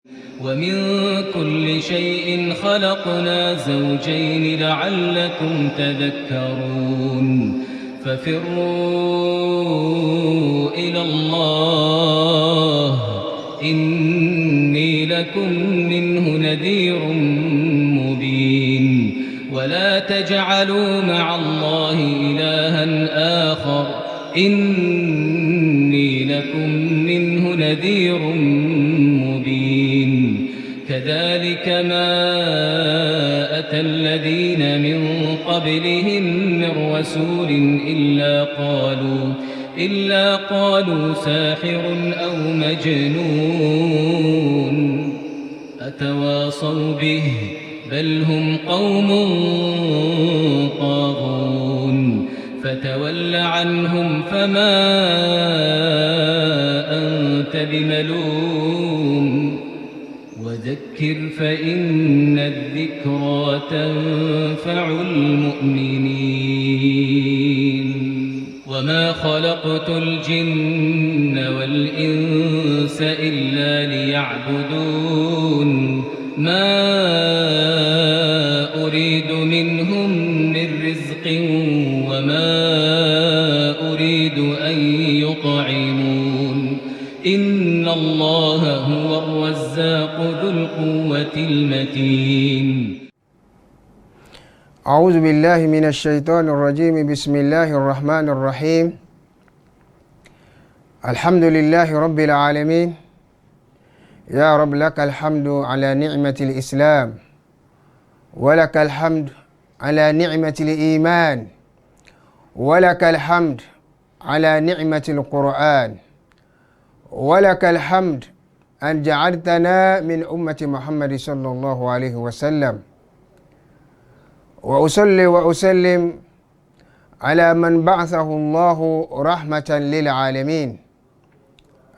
ومن كل شيء خلقنا زوجين لعلكم تذكرون. ففروا إلى الله إني لكم منه نذير مبين. ولا تجعلوا مع الله إلها آخر إني لكم منه نذير مبين. كذلك ما أتى الذين من قبلهم من رسول إلا قالوا ساحر أو مجنون. أتواصوا به بل هم قوم طاغون. فتول عنهم فما أنت بملوم. وذكر فإن الذكرى تنفع المؤمنين. وما خلقت الجن والإنس إلا ليعبدون. ما أريد منهم من رزق وما أريد أن يطعمون. إن الله هو الرزاق ذو القوة المتين. أعوذ بالله من الشيطان الرجيم. بسم الله الرحمن الرحيم. الحمد لله رب العالمين. يا رب لك الحمد على نعمة الإسلام، ولك الحمد على نعمة الإيمان، ولك الحمد على نعمة القرآن، ولك الحمد أن جعلتنا من أمة محمد صلى الله عليه وسلم. وأصلي وأسلم على من بعثه الله رحمة للعالمين.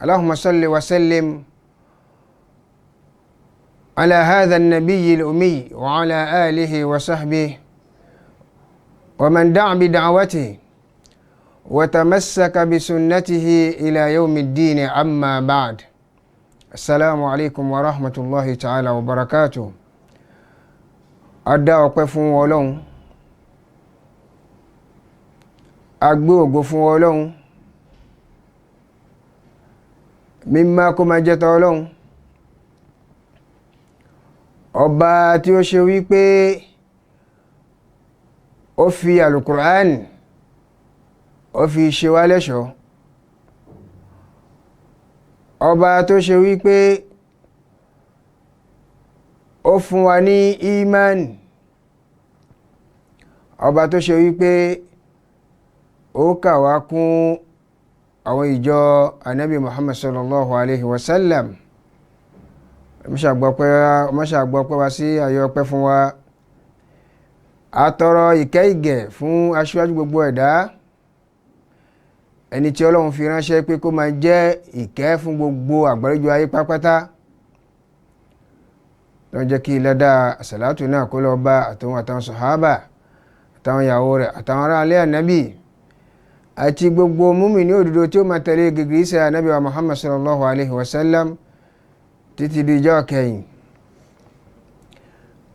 اللهم صل وسلم على هذا النبي الأمي وعلى آله وصحبه ومن دعا بدعوته وتمسك بسنته إلى يوم الدين. أما بعد، السلام عليكم ورحمة الله تعالى وبركاته. A dá ọpẹ́ fún Ọlọ́run, a gbé ògo fún Ọlọ́run, mímọ́ kó máa jẹ́ tọ́ Ọlọ́run, ọba tí ó ṣe wípé ó fi alukur'an ó fi ṣe wá lẹ́ṣọ̀ọ́, ọba tó ṣe wípé ó fún wa ní iman, ọba tó ṣe wípé ó kà wá kún àwọn ìjọ anabi Muhammad sallallahu alayhi wa sallam. Mọ́ṣàgbọ́pẹ́ wá sí ayọ̀ ọpẹ́ fún wa. A tọrọ ìkẹ́ ìgẹ̀ fún aṣíwájú gbogbo ẹ̀dá, ẹni tí Ọlọ́run fi ránṣẹ́ pé kó máa jẹ́ ìkẹ́ fún gbogbo àgbáríjọ ayé pátápátá. Ló ń jẹ́ kí ládà àsàlátù náà kó lọ bá àtàwọn àtàwọn sàhábà àtàwọn ìyàwó rẹ̀ àtàwọn ará alẹ́ ànábì àti gbogbo mùmínì òdodo tí ó máa tẹ̀lé gìgísẹ̀ ànábì wa Muhammad sallallahu alayhi wa sallam títí di ijọ́ kẹyìn.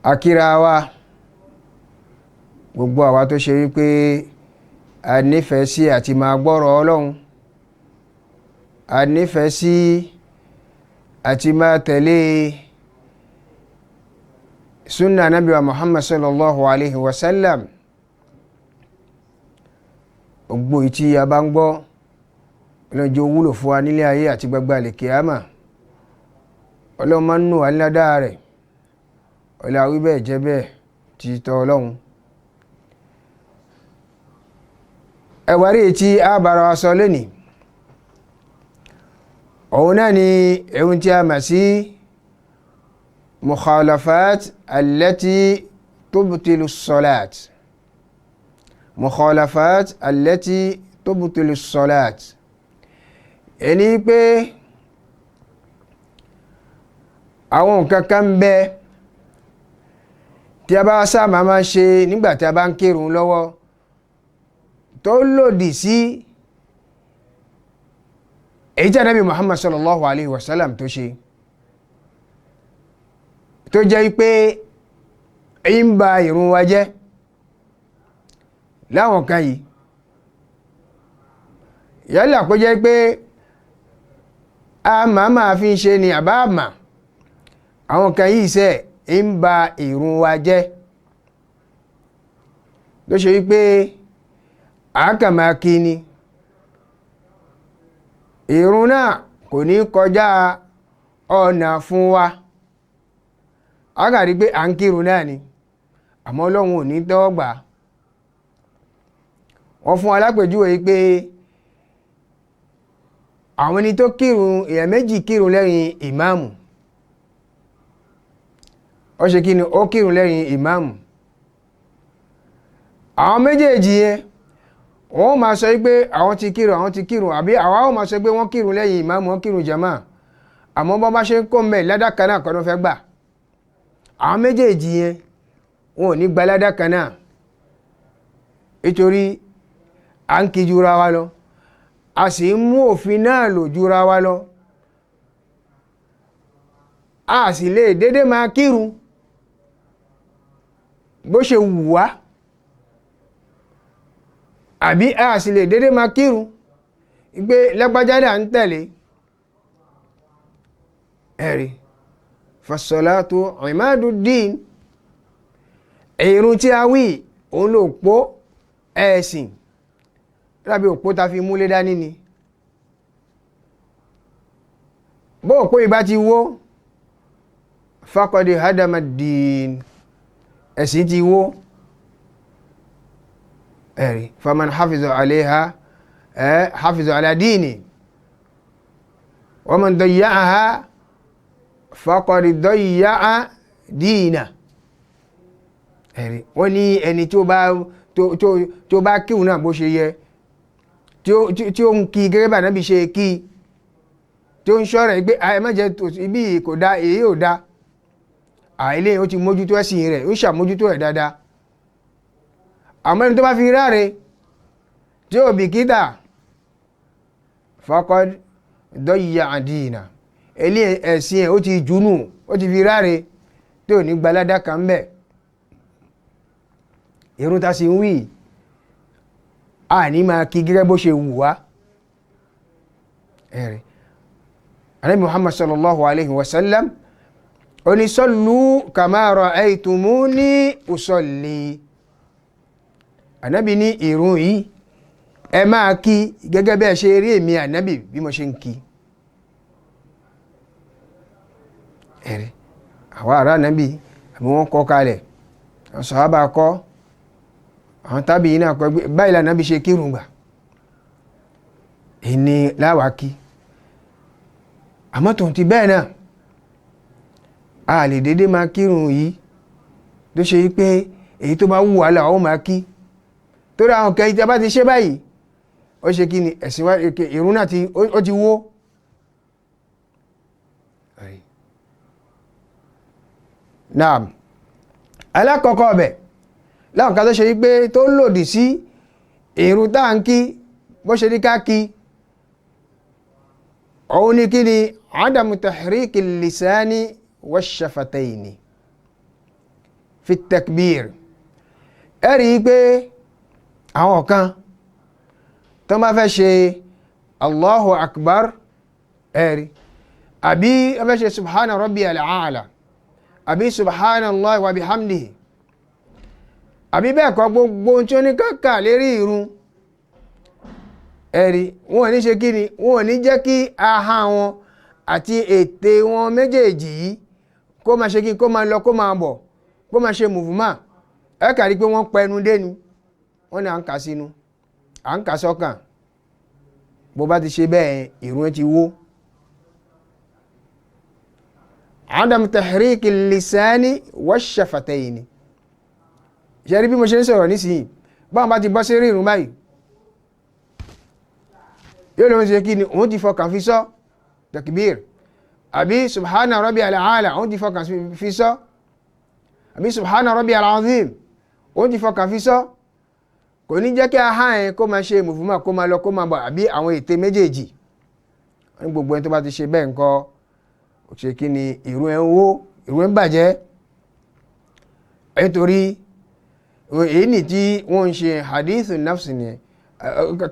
Akíra wa gbogbo àwa tó ṣe wípé a nífẹ̀ẹ́ sí àti máa gbọ́rọ̀ Ọlọ́run, a nífẹ̀ẹ́ sí àti máa tẹ̀lé sunna anabi wa Muhammad sallallahu alayhi wa sallam. Gbogbo ìtí a bá ń gbọ́ Ọlọ́run jẹ́ ó wúlò fún wa nílé ayé àti gbagba àlìkíyàmà. Ọlọ́run máa ń nù wá ládàá rẹ̀, ọlá wí bẹ́ẹ̀ jẹ́ bẹ́ẹ̀ ti tọ́ Ọlọ́run. Ẹ̀wárí tí a bára wa sọ lónìí, òun náà ni ohun tí a mọ̀ sí mukhalafat allati tubtilu salat. Mukhalafat allati tubtilu salat, ẹni pé àwọn nǹkan kan ń bẹ tí a bá sábà máa ṣe nígbà tí a bá ń kírun lọ́wọ́ tó lòdì sí èyí tí Ànábì Muhammad sallallahu alayhi wa sallam tó ṣe. tó jẹ́ pé ń ba ìrun wa jẹ́ láwọn kan yìí, yálà kó jẹ́ pé a máa fi ń ṣe ni àbá àmà, àwọn kan yìí sẹ́ ń ba ìrun wa jẹ́, tó ṣe wípé àákàmá kí ni ìrun náà kò ní kọjá ọ̀nà fún wa, a kà rí pé à ń kírun náà ni, àmọ́ Ọlọ́run ò ní tẹ́wọ́ gbà. Wọ́n fún alápèjúwe pé àwọn ẹni tó kírun, èèyàn méjì kírun lẹ́yìn ìmáàmù, ó ṣe kí ni, ó kírun lẹ́yìn ìmáàmù. Àwọn méjèèjì yẹn wọ́n máa sọ pé àwọn ti kírun, àwọn ti kírun, àbí àwa ó máa sọ pé wọ́n kírun lẹ́yìn ìmáàmù, wọ́n kírun jàmá, àmọ́ bọ́n bá ṣe ń kó mẹ́ ládàá náà kọ́ ló fẹ́ gbà. Àwọn méjèèjì yẹn wọn ò ní gba ládàá náà, nítorí à ń kí jura wa lọ, a sì ń mú òfin náà lò jura wa lọ, a sì lè dédé máa kírun bó ṣe wù wá, àbí a sì lè dédé máa kírun pé lágbájá là ń tẹ̀lé. Ẹ̀rí fasolatu imaduddin, ìrun tí a wí òun ló pó ẹ̀sìn, lábí òpó ta fi múlé dání ni. Bó òpó ìbá ti wó, faqad hadama ddin, ẹ̀sìn ti wó. Ẹ̀rí faman hafiza alayha hafiza ala dini, wa man dayya'aha faqad dayya'a dina. Ẹ̀rí wọ́n ní ẹni tó bá kíhun náà bó ṣe yẹ, tí ó ń kí gẹ́gẹ́ bá Ànábì ṣe kí, tí ó ń ṣọ́rẹ̀ pé ẹ má jẹ́ ibi kò dá, èyí ò dá, àìlè ó ti mójútó ẹ̀sìn rẹ̀, ó ṣàmójútó ẹ̀ dáadáa. Àmọ́ ẹni tó bá fi ráre tí ó bìkítà, faqad dayya'a dina, ilé ẹ̀sìn ẹ̀ ó ti jùnú, ó ti fi ráre tí ò ní gbalada kan bẹ̀. Irun ta sì ń wí, a ní máa kí gẹ́gẹ́ bó ṣe wù wá. Ẹ̀rẹ̀ Ànábì Muhammad sallallahu alayhi wa sallam ó ní sallu kama ra'aytumuni usalli. Ànábì ní ìrun yìí ẹ máa kí gẹ́gẹ́ bẹ́ẹ̀ ṣe rí èmi Ànábì bí mo ṣe ń kí. Ẹ̀rẹ̀ àwọn ará Ànábì àbí wọ́n kọ́ kalẹ̀, àwọn sàhábà kọ́, àwọn tábì yìí náà kọ́ báyìí l'Ànábì ṣe kírun gbà, ìní láwàá kí. Àmọ́ tòun ti bẹ́ẹ̀ náà, a lè dédé máa kírun yìí tó ṣe pé èyí tó bá wù wá là ó máa kí, torí àwọn kẹ́yìn tí a bá ti ṣe báyìí, ó ṣe kí ni ẹ̀sìn wa, ìrun náà ó ti wó. Naam, alákọ̀ọ́kọ́ ọbẹ̀ láwọn kan tó ṣe wípé tó lòdì sí ìrun tá à ń kí bó ṣe ní ká kí, òun ni kí ni adamu tahriki lisani washafataini fi takbir. Ẹ rí i pé àwọn kan tó máa fẹ́ ṣe Allahu akbar, ẹ rí, àbí wọ́n fẹ́ ṣe subhana rabbi al-aala, àbí subhanallah wa bihamdihi, àbí bẹ́ẹ̀ kọ́, gbogbo ohun tí ó ní káàkà lérí ìrun, ẹ̀rí wọn ò ní ṣe kí ni, wọn ò ní jẹ́ kí ahọ́n wọn àti ètè wọn méjèèjì yìí kó máa ṣe kí, kó máa lọ, kó máa bọ̀, kó máa ṣe mùfúmà. Ẹ kà rí pé wọ́n pẹnu dé ni, wọ́n ní à ń kà sínú, à ń kà sọ́kàn. Bó bá ti ṣe bẹ́ẹ̀, ìrun ẹ ti wó. Adam tahriki lisani washafataini. Ṣe rí bí mo ṣe ń sọ̀rọ̀ nísìnyí, báwọn bá ti bọ́ sí rí ìrun báyìí, yóò lóun ṣe kí ni, òun ti fọkàn fi sọ takbir, àbí subhana rabbi al-aala, òun ti fọkàn fi sọ, àbí subhana rabbi al-azim, òun ti fọkàn fi sọ. Kò ní jẹ́ kí ahọ́n ẹ̀ kó máa ṣe mùfúmà, kó máa lọ, kó máa bọ̀, àbí àwọn ète méjèèjì. Ní gbogbo ẹni tó bá ti ṣe bẹ́ẹ̀ ńkọ́, ó ṣe kí ni, ìrun ẹ̀ ń wó, ìrun ẹ̀ ń bàjẹ́. Nítorí èyí ni tí wọ́n ń ṣe hadith nafsi ni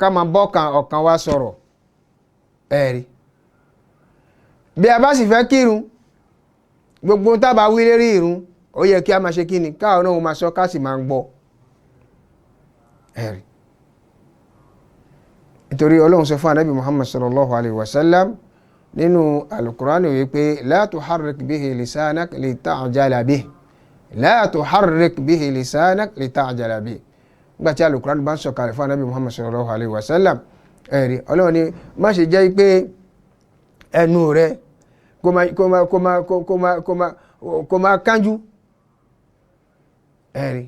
ká máa bọ́ ọkàn wa sọ̀rọ̀. Ẹ̀rí bí a bá sì fẹ́ kírun, gbogbo tá a bá wí lérí ìrun, ó yẹ kí a máa ṣe kí ni, káwọn náà máa sọ ká sì máa gbọ́. Ẹ̀rí nítorí Ọlọ́run sọ fún anabi Muhammad sallallahu alayhi wa sallam nínú alukurani wípé la tuharrik bihi lisanak li ta'jala bihi, la tuharrik bihi lisanak li ta'jala bihi. Nígbà tí alukurani bá ń sọ̀kalẹ̀ fún anabi Muhammad sallallahu alayhi wa sallam, ẹ̀rí Ọlọ́run ni má ṣe jẹ́ pé ẹnu rẹ kó máa kánjú. Ẹ̀rí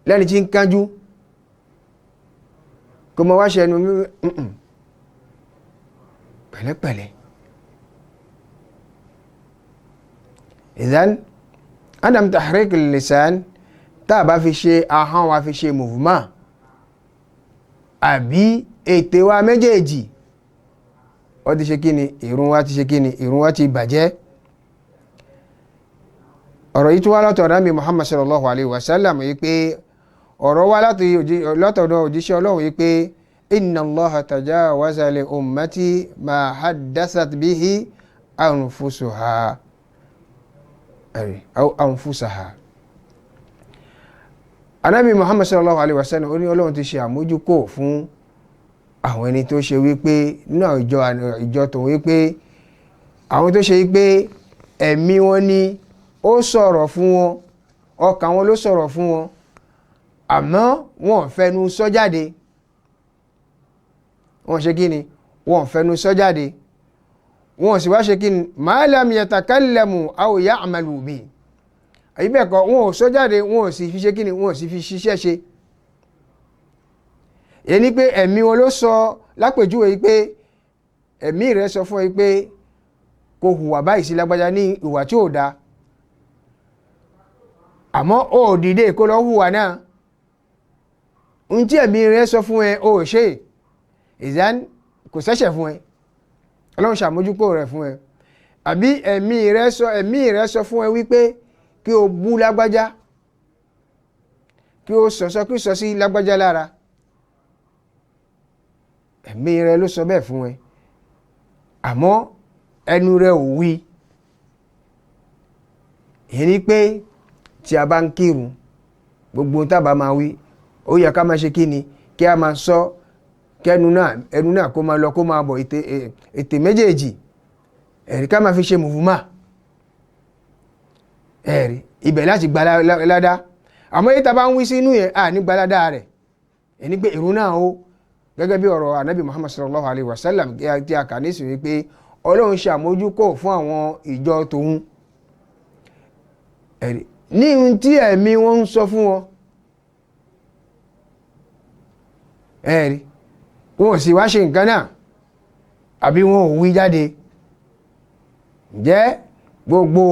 lẹ́ni tí ń kánjú kó máa wá ṣe ẹnu pẹ̀lẹ́pẹ̀lẹ́. Ìdán adam tahrik lisan, tá a bá fi ṣe ahọ́n wa fi ṣe movement àbí ètè wa méjèèjì, ó ti ṣe kí ni, ìrun wa ti ṣe kí ni, ìrun wa ti bàjẹ́. Ọ̀rọ̀ yìí tún wá látọ̀dọ̀ Ànábì Muhammad sallallahu alayhi wa sallam yìí pé ọ̀rọ̀ wá látọ̀dọ̀ òjíṣẹ́ Ọlọ́run yìí pé inna Allaha tajawaza li ummati ma haddasat bihi anfusuha aw anfusaha. Ànábì Muhammad sallallahu alayhi wa sallam ó ní Ọlọ́run ti ṣe àmójúkò fún àwọn ẹni tó ṣe wípé nínú ìjọ tó wípé àwọn tó ṣe wípé ẹ̀mí wọn ni ó sọ̀rọ̀ fún wọn, ọkàn wọn ló sọ̀rọ̀ fún wọn, àmọ́ wọn ò fẹnu sọ jáde. Wọ́n ṣe kí ni, wọn ò fẹnu sọ jáde, wọn sì wá ṣe kí ni, ma lam yatakallamu aw ya'malu bi, àyí bẹ́ẹ̀ kọ́, wọn ò sọ jáde, wọn ò sì fi ṣe kí ni, wọn ò sì fi ṣiṣẹ́ ṣe. Èyí ni pé ẹ̀mí wọn ló sọ lápèjúwe yìí pé ẹ̀mí rẹ̀ sọ fún ẹ pé kò hùwà báyìí sí lágbájá ní ìwà tí ò dáa, àmọ́ ó dìde kó lọ hùwà náà. Ohun tí ẹ̀mí rẹ̀ sọ fún ẹ ó ṣe, ìzán kò ṣẹ̀ṣẹ̀ fún ẹ, Ọlọ́run ṣàmójúkò rẹ̀ fún ẹ. Àbí ẹ̀mí rẹ̀ sọ fún ẹ wípé kí o bú lágbájá, kí o sọ̀sọ́ kí o sọ sí lágbájá lára, ẹ̀mí rẹ̀ ló sọ bẹ́ẹ̀ fún ẹ, àmọ́ ẹnu rẹ̀ ò wí. Èyí ni pé tí a bá ń kírun, gbogbo ohun tá a bá máa wí, ó yẹ ká máa ṣe kí ni, kí a máa sọ, kẹnu náà ẹnu náà kó máa lọ kó máa bọ̀, ètè méjèèjì, ẹ̀rí ká máa fi ṣe mùfúmà, ẹ̀rí ibẹ̀ láti gba ládá. Àmọ́ èyí tá a bá ń wí sínú yẹn, à ní gba ládá rẹ̀. Ẹni pé ìrun náà ó gẹ́gẹ́ bí ọ̀rọ̀ anabi Muhammad sallallahu alayhi wa sallam tí a kà ní ìsìn wípé Ọlọ́run ṣe àmójúkò fún àwọn ìjọ tòun, ẹ̀rí ní ohun tí ẹ̀mí wọn ń sọ fún wọn, ẹ̀rí wọn ò sì wá ṣe nǹkan náà àbí wọn ò wí jáde. Ǹjẹ́ gbogbo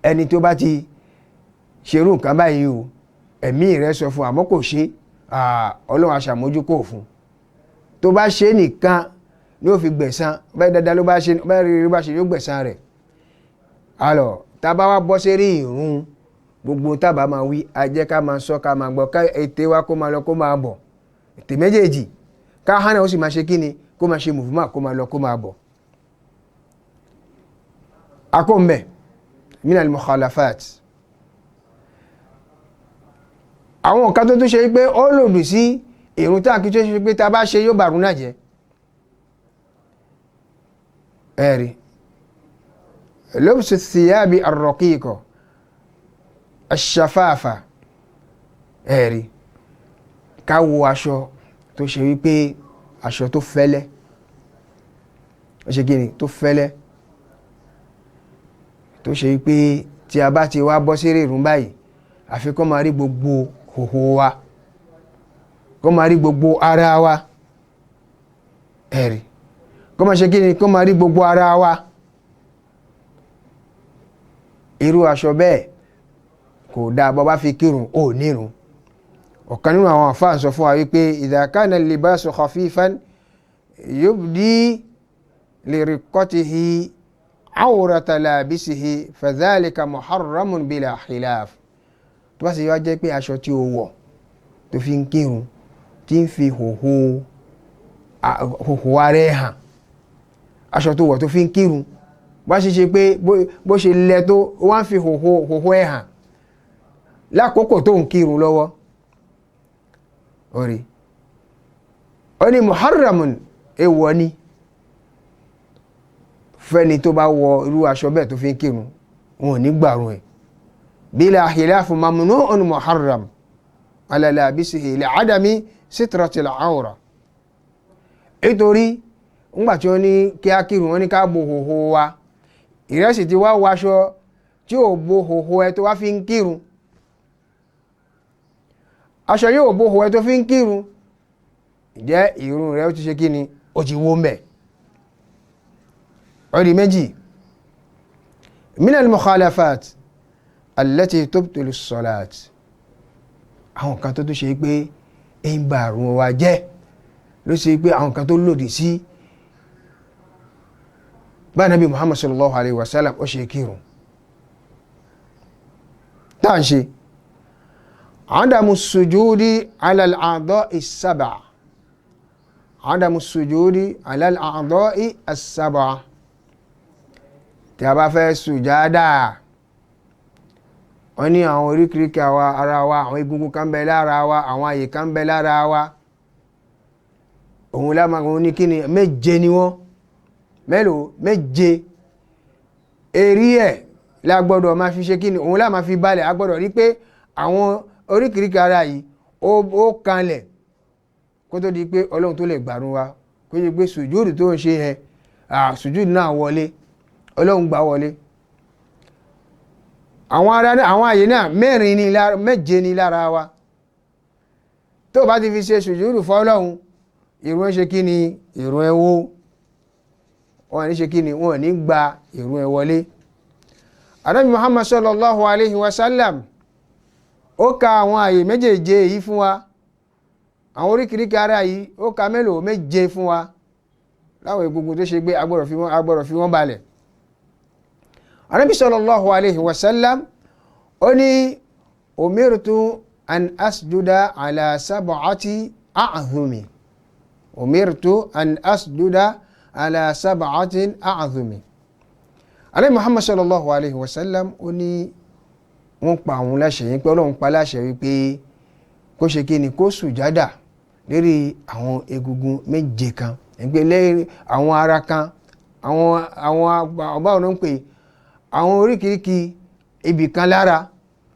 ẹni tó bá ti ṣerú nǹkan báyìí o, ẹ̀mí rẹ̀ sọ fún àmọ́ kò ṣe, Ọlọ́run aṣàmójúkò fún. Tó bá ṣe nìkan ni ó fi gbẹ̀san, bẹ́ẹ̀ dáadáa ló bá ṣe, bẹ́ẹ̀ rere ló bá ṣe, yóò gbẹ̀san rẹ̀. Alọ̀ tá a bá wá bọ́ sérí ìrun, gbogbo tá a bá máa wí, a jẹ́ ká máa sọ ká máa gbọ́, ká ètè wa kó máa lọ kó máa bọ̀, ètè méjèèjì, ká hánà ó sì máa ṣe kí ni, kó máa ṣe mùfúmà, kó máa lọ kó máa bọ̀. Akóńbẹ̀ minal mukhalafat, àwọn nǹkan tó tún ṣe pé ó lòdì sí ìrun tá a kí tó ṣe pé tá a bá ṣe yóò bàrún náà jẹ́. Ẹ̀rí lubsu thiyabi ar-raqiqa ash-shafafa, ẹ̀rí ká wọ aṣọ tó ṣe wípé aṣọ tó fẹ́lẹ́, ó ṣe kí ni, tó fẹ́lẹ́, tó ṣe wípé tí a bá ti wá bọ́ sí ìrun báyìí, àfi kó máa rí gbogbo hòhò wa, kó máa rí gbogbo ara wa, ẹ̀rí kó máa ṣe kí ni, kó máa rí gbogbo ara wa. Irú aṣọ bẹ́ẹ̀ kò dáa, bọ́ bá fi kírun ò nírun. Ọ̀kan nínú àwọn àfáà sọ fún wa wípé idha kana libasu khafifan yubdi li riqqatihi awrata labisihi fadhalika muharramun bila khilaf. Tó bá sì wá jẹ́ pé aṣọ tí o wọ̀ tó fi ń kírun tí ń fi hòhò ara ẹ̀ hàn, aṣọ tó wọ̀ tó fi ń kírun bá ṣe ṣe pé bó ṣe lẹ tó wá ń fi hòhò ẹ̀ hàn lákòókò tó ń kírun lọ́wọ́, orí ó ní muharramun, èèwọ̀ ni fẹ́ni tó bá wọ irú aṣọ bẹ́ẹ̀ tó fi ń kírun, wọn ò ní gbàrún ẹ̀. Bila khilaf mamnu'un muharram ala labisihi li adami sitratil awra. Nítorí ńgbà tí wọ́n ní kí á kírun, wọ́n ní ká bo hòhò wa, ìrẹsì ti wá wọṣọ tí ò bo hòhò ẹ tó wá fi ń kírun, aṣọ yóò bo hòhò ẹ tó fi ń kírun, ǹjẹ́ ìrun rẹ ó ti ṣe kí ni, ó ti wó mbẹ̀. Ó di méjì. Min al-mukhalafat allati tubtilu as-salat, àwọn kan tó tún ṣe pé ń ba àrùn wa jẹ́ ló ṣe pé àwọn kan tó lòdì sí bá nàbí Muhammad sallallahu alayhi wa sallam ó ṣe kírun tá à ń ṣe. Adamu sujudi ala al-a'dha'i as-sab'a, adamu sujudi ala al-a'dha'i as-sab'a. Tí a bá fẹ́ sùjádà, wọ́n ní àwọn oríkìríkì ara wa, àwọn egungun kan bẹ lára wa, àwọn àyè kan bẹ lára wa, òun láma òun ní kíni, méje ni wọ́n, mélòó, méje. Eré ẹ̀ la gbọ́dọ̀ máa fi ṣe kíni, òun lá máa fi balẹ̀. A gbọ́dọ̀ rí pé àwọn oríkìríkì ara yìí ó kanlẹ̀ kó tó di pé Ọlọ́run tó lè gbàrún wa, kó yẹ pé sùjúdù tó ń ṣe yẹn, sùjúdù náà wọlé, Ọlọ́run gbà wọlé. Àwọn ara náà, àwọn àyè náà mẹ́rin ni lára, méje ni lára wa. Tó o bá ti fi ṣe sùjúdù fọ́lọ́run, ìrun ẹ ṣe kí ni, ìrun ẹ wó, wọn ní ṣe kí ni, wọn ní gba ìrun ẹ wọlé. Ànábì Muhammad sallallahu alayhi wa sallam ó ka àwọn àyè méjèèje yìí fún wa, àwọn oríkìríkì ara yìí ó ka mélòó, méje fún wa, láwọn egungun tó ṣe gbé agbọ́dọ̀ fi wọ́n balẹ̀. Ànábì sallallahu alayhi wa sallam ó ní umirtu an asjuda ala sab'ati a'zumi, umirtu an asjuda ala sab'atin a'zumi. Ànábì Muhammad sallallahu alayhi wa sallam ó ní wọ́n pa àwọn láṣẹ yìí pé Ọlọ́run pa láṣẹ wípé kó ṣe kí ni, kó sùjádà lérí àwọn egungun méje kan, ẹgbẹ́ lérí àwọn ara kan, àwọn àwọn báwọn ló ń pè àwọn oríkìríkì ibì kan lára,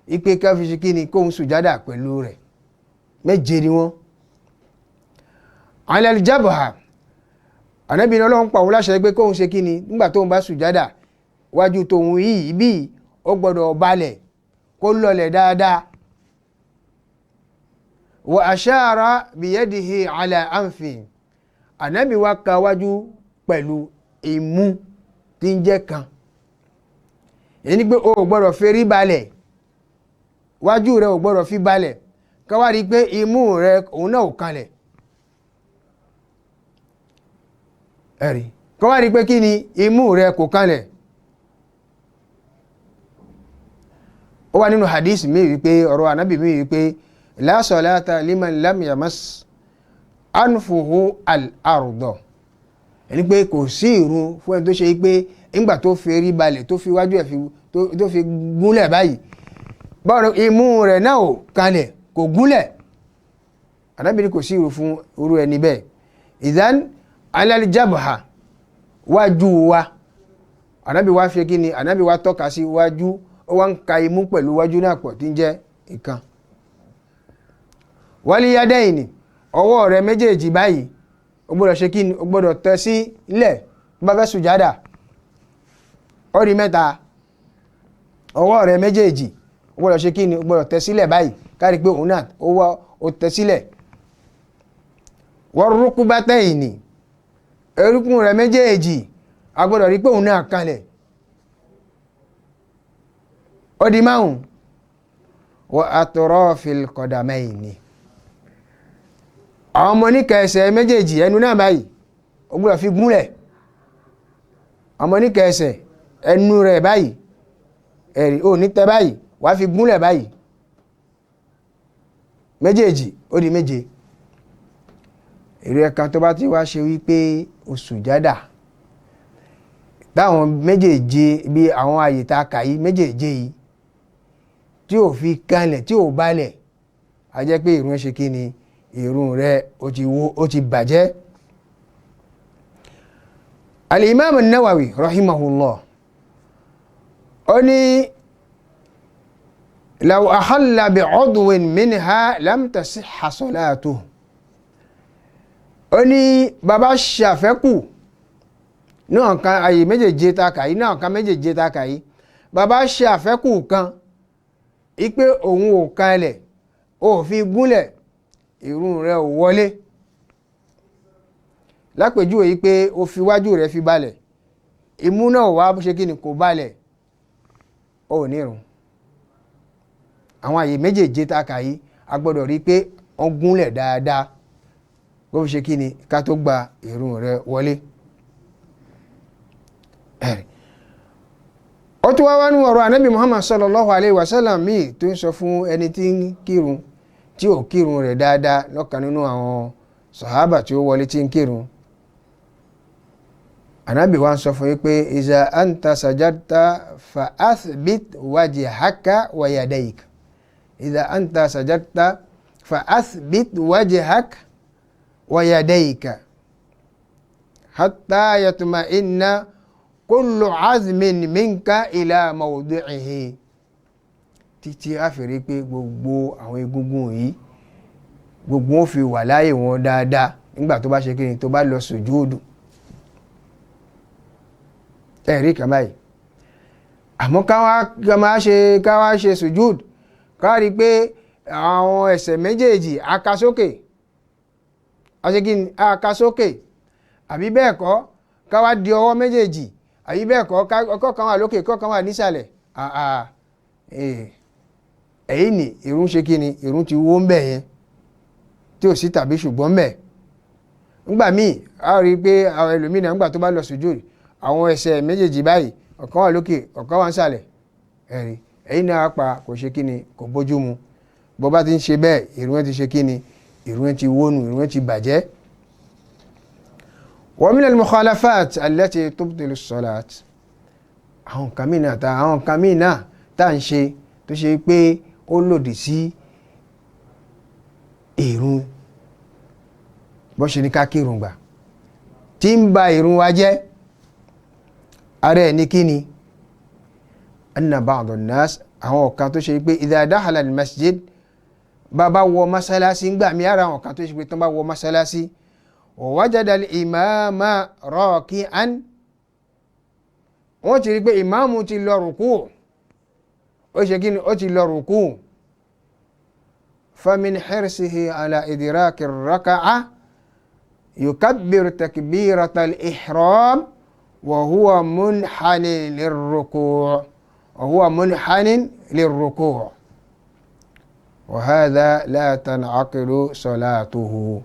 ipe ká fi ṣe kí ni, kóun sùjádà pẹ̀lú rẹ̀, méje ni wọ́n. Alal jabha, Ànábì ní Ọlọ́run pa òun láṣẹ pé kóun ṣe kí ni, nígbà tóun bá sùjádà wájú tóun yìí bí ó gbọ́dọ̀ balẹ̀ kó lọlẹ̀ dáadáa. Wa ashara biyadihi ala anfi, Ànábì wa ka wájú pẹ̀lú imú tí ń jẹ́ kan, èyí ni pé o ò gbọ́dọ̀ ferí balẹ̀, wájú rẹ ò gbọ́dọ̀ fi balẹ̀, ká wá rí i pé imú rẹ òun náà ò kanlẹ̀, ẹ̀rí ká wá rí i pé kí ni imú rẹ kò kanlẹ̀. Ó wà nínú hadith mi wípé ọ̀rọ̀ Ànábì mi wípé la salata liman lam yamas anfuhu al-ardo, ẹni pé kò sí ìrun fún ẹni tó ṣe pé ńgbà tó fi rí balẹ̀ tó fi wájú ẹ̀ tó fi gúnlẹ̀ báyìí, báwo imú rẹ̀ náà ò kanlẹ̀ kò gúnlẹ̀. Ànábì ní kò sí ìrun fún irú ẹni bẹ́ẹ̀. Ìdán alal jabha, wájú wa, Ànábì wa fi kí ni, Ànábì wa tọ́ka sí wájú, ó wá ń ka imú pẹ̀lú wájú náà pọ̀ tí ń jẹ́ ìkan. Wal yadaini, ọwọ́ rẹ méjèèjì báyìí ó gbọ́dọ̀ ṣe kí ni, ó gbọ́dọ̀ tẹ sí ilẹ̀ tó bá fẹ́ sùjádà. Ó di mẹ́ta, ọwọ́ rẹ méjèèjì ó gbọ́dọ̀ ṣe kí ni, ó gbọ́dọ̀ tẹ sílẹ̀ báyìí, kárí pé òun náà ó wá ó tẹ sílẹ̀. War rukbatayni, orúnkún rẹ méjèèjì a gbọ́dọ̀ rí pé òun náà kanlẹ̀. Ó di márùn. Wa atrafil qadamayni, àwọn ọmọ oníkà ẹsẹ̀ méjèèjì ẹnu náà báyìí ó gbọ́dọ̀ fi gúnlẹ̀. Ọmọ oníkà ẹsẹ̀ Ẹnu rẹ̀ báyìí, ẹ̀rí ò ní tẹ báyìí, wàá fi gúnlẹ̀ báyìí. Méjèèjì ó di méje. Èrè ẹ̀ka tó bá ti wá ṣe wípé o sùjádà táwọn méjèèje bí àwọn àyè tá a kà yìí méjèèje yìí tí ò fi kanlẹ̀ tí ò balẹ̀, a jẹ́ pé ìrun ṣe kí ni, ìrun rẹ̀ ó ti wó, ó ti bàjẹ́. Al-Imam An-Nawawi rahimahullah ó ní law ahalla bi'udwin minha lam tasihha salatuhu. Ó ní bàbá ṣàfẹ́kù náà kan àyè méjèèje ta kà yìí, náà kan méjèèje ta kà yìí, bàbá ṣàfẹ́kù kan ipe òun ò kanlẹ̀, ò fi gúnlẹ̀, ìrun rẹ̀ ò wọlé. Lápèjúwe yìí pé o fi wájú rẹ̀ fi balẹ̀, imú náà wá ṣe kí ni, kò balẹ̀, ó ní irun. Àwọn àyè méjèèje ta kà yìí a gbọ́dọ̀ rí i pé wọ́n gúnlẹ̀ dáadáa bó fi ṣe kí ni ká tó gba ìrun rẹ̀ wọlé. Ó tún wá wá nú ọ̀rọ̀ Ànábì Muhammad sallallahu alayhi wa sallam míì tó ń sọ fún ẹni tí ń kírun tí ò kírun rẹ̀ dáadáa, lọ́kàn nínú àwọn sàhábà tí ó wọlé tí ń kírun. Ànábì wa ń sọ fún yín pé iza anta sajadta fa athbit wajhaka wa yadayk. Iza anta sajadta fa athbit wajhaka wa yadayka hatta yatma'inna kullu azmin minka ila mawdi'ihi. Títí a fi rí pé gbogbo àwọn egungun yìí gbogbo wọn fi wà láàyè wọn dáadáa nígbà tó bá ṣe kí ni, tó bá lọ sùjúdù. Ẹ̀rí kan báyìí. Àmọ́ ká wá ṣe sùjúdù, ká rí pé àwọn ẹsẹ̀ méjèèjì aka sókè, a ṣe kí ni, aka sókè, àbí bẹ́ẹ̀ kọ́ ká wá di ọwọ́ méjèèjì, àbí bẹ́ẹ̀ kọ́ ọkọ̀ kan wà lókè, ọkọ̀ kan wà nísàlẹ̀. Èyí ni ìrun ṣe kí ni, ìrun ti wó ń bẹ̀ yẹn tí ò sí tàbí ṣùgbọ́n bẹ̀. Ńgbà míì a rí i pé àwọn ẹlòmíràn ńgbà tó bá lọ sùjúdù, àwọn ẹsẹ̀ méjèèjì báyìí ọ̀kan wà lókè, ọ̀kan wà nísàlẹ̀. Ẹ̀rí èyí náà pa kò ṣe kí ni, kò bójú mu. Bó bá ti ń ṣe bẹ́ẹ̀, ìrun ti ṣe kí ni, ìrun ti wónú, ìrun ti bàjẹ́. Wa min al-mukhalafat allati tubtilu as-salat. Àwọn nǹkan míì náà tá à ń ṣe tó ṣe pé ó lòdì sí ìrun, bó ṣe ní ká kírun gbà tí ń ba ìrun wa jẹ́. Ara ẹ̀ ní kí ni, anna ba'd an-nas, àwọn ọ̀kan tó ṣe pé idha dakhala al-masjid, bàbá wọ mọ́sálásí ń gbà mí, ara àwọn ọ̀kan tó ṣe pé tó bá wọ mọ́sálásí, wa wajada al-imama raki'an, wọ́n ti rí pé ìmáàmù ti lọ rùkú, ó ṣe kí ni, ó ti lọ rùkú. Famin hirsihi ala idraki raka'a yukabbir takbirata al-ihram wa huwa munhanin lirruku' wa huwa munhanin lirruku' wa hadha la tan'aqidu salatuhu.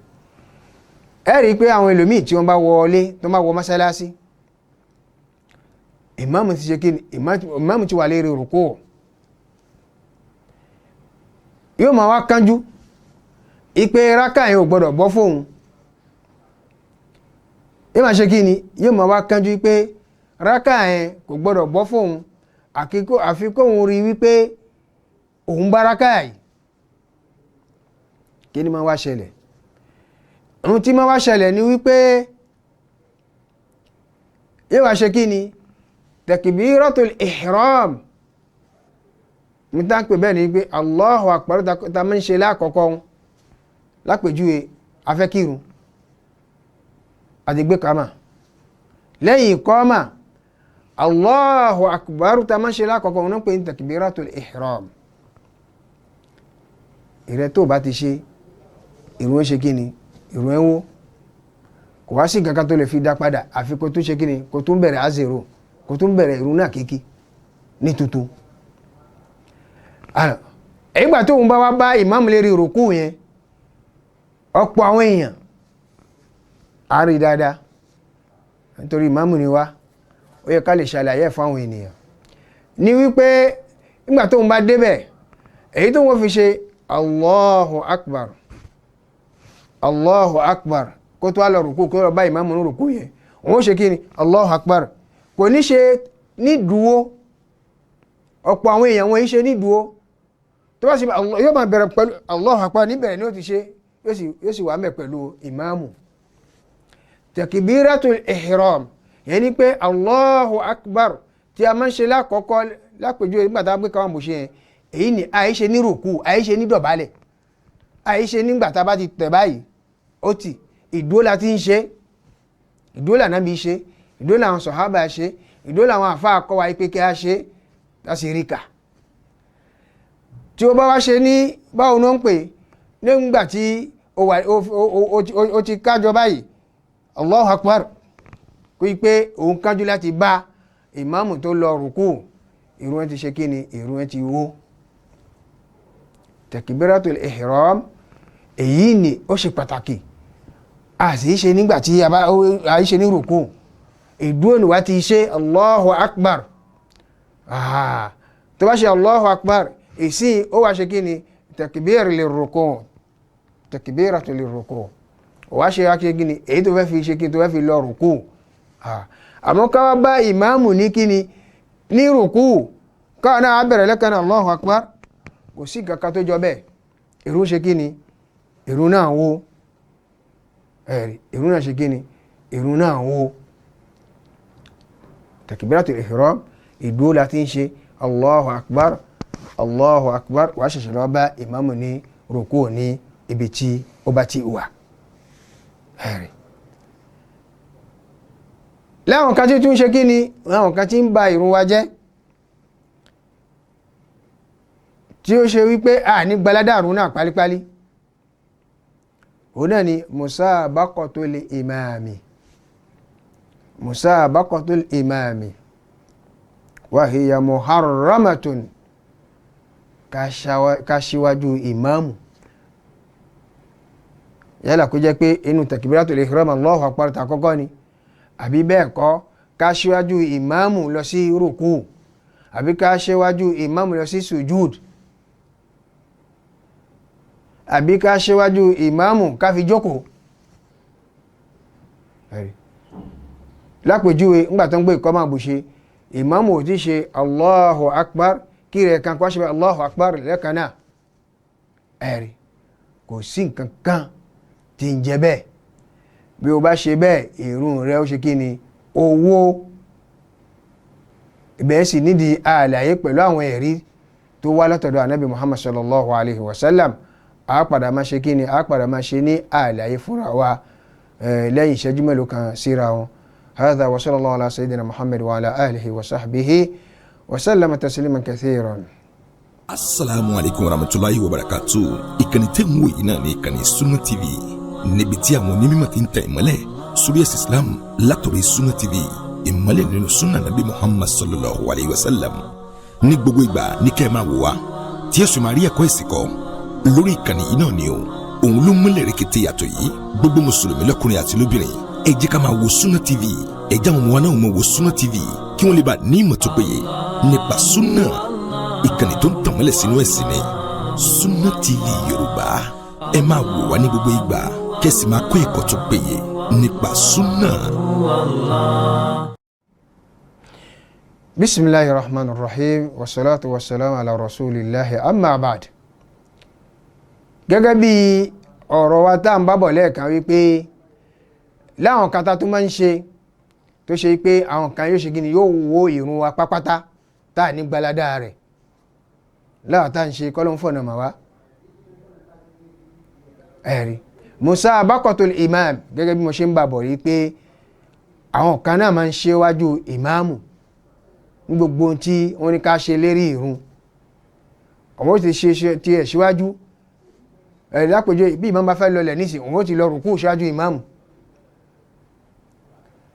Ẹ rí i pé àwọn ẹlòmíì tí wọ́n bá wọlé, tó bá wọ mọ́sálásí, ìmáàmù ti ṣe kí ni, ìmáàmù ti wà lérí rùkú, yóò máa wá kánjú ìpè rákà yẹn ò gbọdọ̀ bọ́ fóun. Yóò máa ṣe kí ni, yóò máa wá kánjú pé rákà yẹn kò gbọdọ̀ bọ́ fóun, àfi kóun rí wípé òun bá rákà yìí. Kí ni máa wá ṣẹlẹ̀? Ohun tí máa wá ṣẹlẹ̀ ni wípé yóò wá ṣe kí ni, takbiratul ihram, mi tá ń pè bẹ́ẹ̀ ni pé Allahu akbar ta máa ń ṣe lákọ̀ọ́kọ́. Lápèjúwe, afẹ́kírun àti gbé kama, lẹ́yìn kọ́mà Allahu akbar ta máa ń ṣe lákọ̀ọ́kọ́, wọn ń pè ní takbiratul ihram. Ìrẹ́ tó bá ti ṣe ìrun ṣe kí ni, ìrun ẹ̀ wó, kò wá sí kankan tó lè fi dá padà, àfi kó tún ṣe kí ni, kó tún bẹ̀rẹ̀ azero, kó tún bẹ̀rẹ̀ ìrun náà kíkí ní tuntun. Ìgbà tó ń bá wá bá ìmáàmù lérí rùkú yẹn, ọ̀pọ̀ àwọn èèyàn á rí dáadáa nítorí ìmáàmù ni wá, Ó yẹ ká lè ṣàlàyé fún àwọn ènìyàn ní wípé nígbà tóun bá débẹ̀, èyí tó wọ́n fi ṣe Allahu Akbar, Allahu Akbar, kó tó wá lọ rùkú, kó lọ bá ìmáàmù ní rùkú yẹn, òun ó ṣe kí ni? Allahu Akbar. Kò ní ṣe nídùúó. Ọ̀pọ̀ àwọn èèyàn wọn yìí ṣe nídùúó. Tó bá ṣe yóò máa bẹ̀rẹ̀ pẹ̀lú Allahu Akbar, níbẹ̀rẹ̀ ni ó ti ṣe, yóò sì wà mẹ́ pẹ̀lú ìmáàmù. Takbiratul ihram yẹn ni pé Allahu Akbar tí a máa ń ṣe lákọ̀ọ́kọ́ lápèjúwe nígbà tá a gbé káwọn bò ṣe yẹn, èyí ni àìṣe ní rùkú, àìṣe ní dọ̀bálẹ̀, àìṣe nígbà tá a bá ti tẹ̀ báyìí ó ti ìdúró la ti ń ṣe, ìdúró làná bí ṣe, ìdúró làwọn sọ̀hábà ṣe, ìdúró làwọn àfáà kọ́ wa pé kí a ṣe, a sì rí kà. Tí o bá wá ṣe ní báwo ló ń pè nígbà tí o ti kájọ báyìí Allahu Akbar, kó yí pé òun kájú láti bá ìmáàmù tó lọ rùkú, ìrun ẹ ti ṣe kí ni? Ìrun ẹ ti wó. Takbiratul ihram èyí ni ó ṣe pàtàkì, a sì ṣe nígbà tí a bá a ṣe ní rùkú, ìdúró ni wá ti ṣe Allahu Akbar. Tó bá ṣe Allahu Akbar ìsìn, ó wá ṣe kí ni? Takbir lirruku, takbiratu lirruku, ó wá ṣe wá ṣe kí ni? Èyí tó fẹ́ fi ṣe kí ni? Tó fẹ́ fi lọ rùkú. Àmọ́ ká wá bá ìmáàmù ní kí ni? Ní rùkú, káwọn náà á bẹ̀rẹ̀ lẹ́kan náà Allahu Akbar, kò sí kankan tó jọ bẹ́ẹ̀. Ìrun ṣe kí ni? Ìrun náà wó. Ẹ̀rí, ìrun náà ṣe kí ni? Ìrun náà wó. Takbiratul ihram ìdúró la ti ń ṣe Allahu Akbar, Allahu Akbar, wàá ṣẹ̀ṣẹ̀ lọ bá ìmáàmù ní rùkú ní ibi tí ó bá ti wà. Ẹ̀rí, láwọn kan tí tún ṣe kí ni? Láwọn kan tí ń ba ìrun wa jẹ́, tí ó ṣe wípé a ní gbaládàrún náà pálípálí, òun náà ni musabaqatul imami, musabaqatul imami wa hiya muharramatun, ká ṣíwájú ìmáàmù, yálà kó jẹ́ pé inú takbiratul ihram Allahu akbar tàkọ́kọ́ ni, àbí bẹ́ẹ̀ kọ́, ká ṣíwájú ìmáàmù lọ sí rùkú, àbí ká ṣíwájú ìmáàmù lọ sí sujud, àbí ká ṣíwájú ìmáàmù ká fi jókòó. Lápèjúwe ńgbà tó ń gbé ìkọ́mọ̀ àbùṣe, ìmáàmù ò ti ṣe Allahu Akbar kí rẹ̀ kan kó ṣe Allahu Akbar lẹ́ẹ̀kan náà. Ẹ̀rí, kò sí nǹkan kan tí ń jẹ bẹ́ẹ̀. Bí o bá ṣe bẹ́ẹ̀, ìrun rẹ ó ṣe kí ni? Owó. Ibẹ̀ sì nídìí àlàyé pẹ̀lú àwọn ẹ̀rí tó wá látọ̀dọ̀ ànábì Muhammad sallallahu alayhi wa sallam. A padà máa ṣe kí ni? A padà máa ṣe ní àlàyé fúnra wa lẹ́yìn ìṣẹ́jú mélòó kan síra wọn. Hadha wa sallallahu ala sayyidina Muhammad wa ala alihi wa sahbihi wa sallama tasliman kathiran. Asalaamu alaykum wa rahmatulahi wa barakatu. Ìkànnì tẹ́ ń wò yìí náà ní ìkànnì Sunna TV, níbi tí àwọn onímọ̀ ti ń tẹ̀ ìmọ́lẹ̀ sórí ẹ̀sìn Islam látọ̀rọ̀ Sunna TV, ìmọ́lẹ̀ nínú sunna nabi Muhammad sallallahu alayhi wa sallam. Ní gbogbo ìgbà ní kẹ́ ẹ máa wò wá, tí ẹ sì máa rí ẹ̀kọ́ ẹ̀sìn kọ́ lórí ìkànnì yìí náà ni o. Òun ló múlẹ̀ rẹ̀kẹ̀tẹ̀ yàtọ̀ yìí. Gbogbo mùsùlùmí lọ́kùnrin àti lóbìnrin, ẹ jẹ́ ká máa wo Sunna TV. Ẹ jẹ́ àwọn ọmọ wa náà máa wo Sunna TV, kí wọ́n lè bá ní ìmọ̀ tó péye nípa sunna. Ìkànnì tó ń tàn mọ́lẹ̀ sínú ẹ̀sìn ni Sunna TV Yorùbá. Ẹ máa wò wá ní gbogbo ìgbà, kẹ́sì máa kọ́ ẹ̀kọ́ tó péye nípa sunna. Bisimilahi rahman rahim, wasalaatu wasalaamu ala rasulillahi, amma ba'd. Gẹ́gẹ́ bí ọ̀rọ̀ wa tá à ń bábọ̀ lẹ́ẹ̀kan wípé láwọn kan tá tó máa ń ṣe tó ṣe pé àwọn kan yóò ṣe kí ni? Yóò wo ìrun wa pápátá tá à ní gbalada rẹ̀ láwọn tá à ń ṣe, kọ́ ló ń fọ̀nà mà wá. Ẹ̀rí, musabaqatul imam, gẹ́gẹ́ bí mo ṣe ń bàbọ̀ rí pé àwọn kan náà máa ń ṣe wájú ìmáàmù ní gbogbo ohun tí wọ́n ní ká ṣe lérí ìrun, àwọn ó ti ṣe tiẹ̀ síwájú. Ẹ̀rí, lápèjọ bí ìmáàmù bá fẹ́ lọlẹ̀ nísìn, òun ó ti lọ rùkú síwájú ìmáàmù.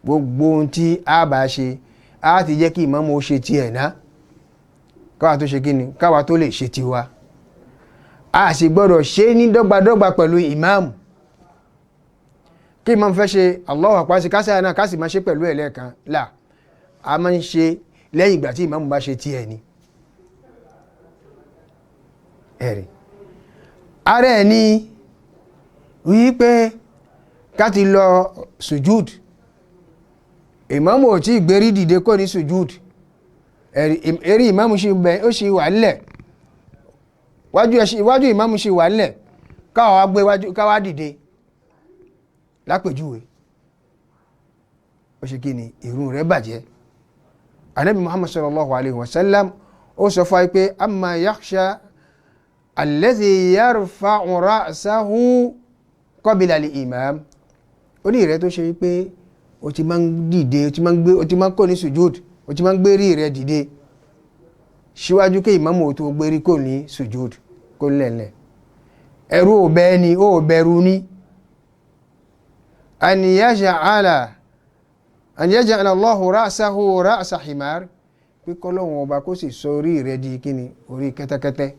Gbogbo ohun tí a bá ṣe, a ti jẹ́ kí ìmáàmù ó ṣe tiẹ̀ ná, káwa tó ṣe kí ni? Káwa tó lè ṣe tiwa. A sì gbọ́dọ̀ ṣe ní dọ́gbadọ́gba pẹ̀lú ìmáàmù. Kí ìmáàmù fẹ́ ṣe Allahu Akbar sí kásá náà, ká sì máa ṣe pẹ̀lú ẹ̀ lẹ́ẹ̀kan là. A máa ń ṣe lẹ́yìn ìgbà tí ìmáàmù bá ṣe tiẹ̀ ni. Ẹ̀rí ara ẹ̀ ni wípé ká ti lọ sùjúd, ìmáàmù ò tí ì gbérí dìde kó ní sùjúd. Eré ìmáàmù ṣì bẹ, ó ṣì wà nílẹ̀, iwájú ìmáàmù ṣì wà nílẹ̀, káwa gbé wájú káwa dìde lápèjúwe, ó ṣe kí ni? Ìrun rẹ̀ bàjẹ́. Anabi Muhammad sallallahu alayhi wa sallam ó sọ fún wa pé amma yakhsha alladhi yarfa'u ra'sahu qabla al-imam. Ó ní ìrẹ́ tó ṣe wípé o ti máa ń dìde, o ti máa ń gbé, o ti máa ń kó ní sujud, o ti máa ń gbérí rẹ dìde síwájú kí ìmáàmù ò tó gbérí kò ní sujud kó lẹ̀lẹ̀. Ẹ̀rù ò bẹ́ẹ̀ ni, ó bẹ̀rù ni. An yaj'ala Allahu ra'sahu ra'sa himar, pé kọ́lọ́hún ọba kó sì sọ orí rẹ di kíni? Orí kẹ́tẹ́kẹ́tẹ́.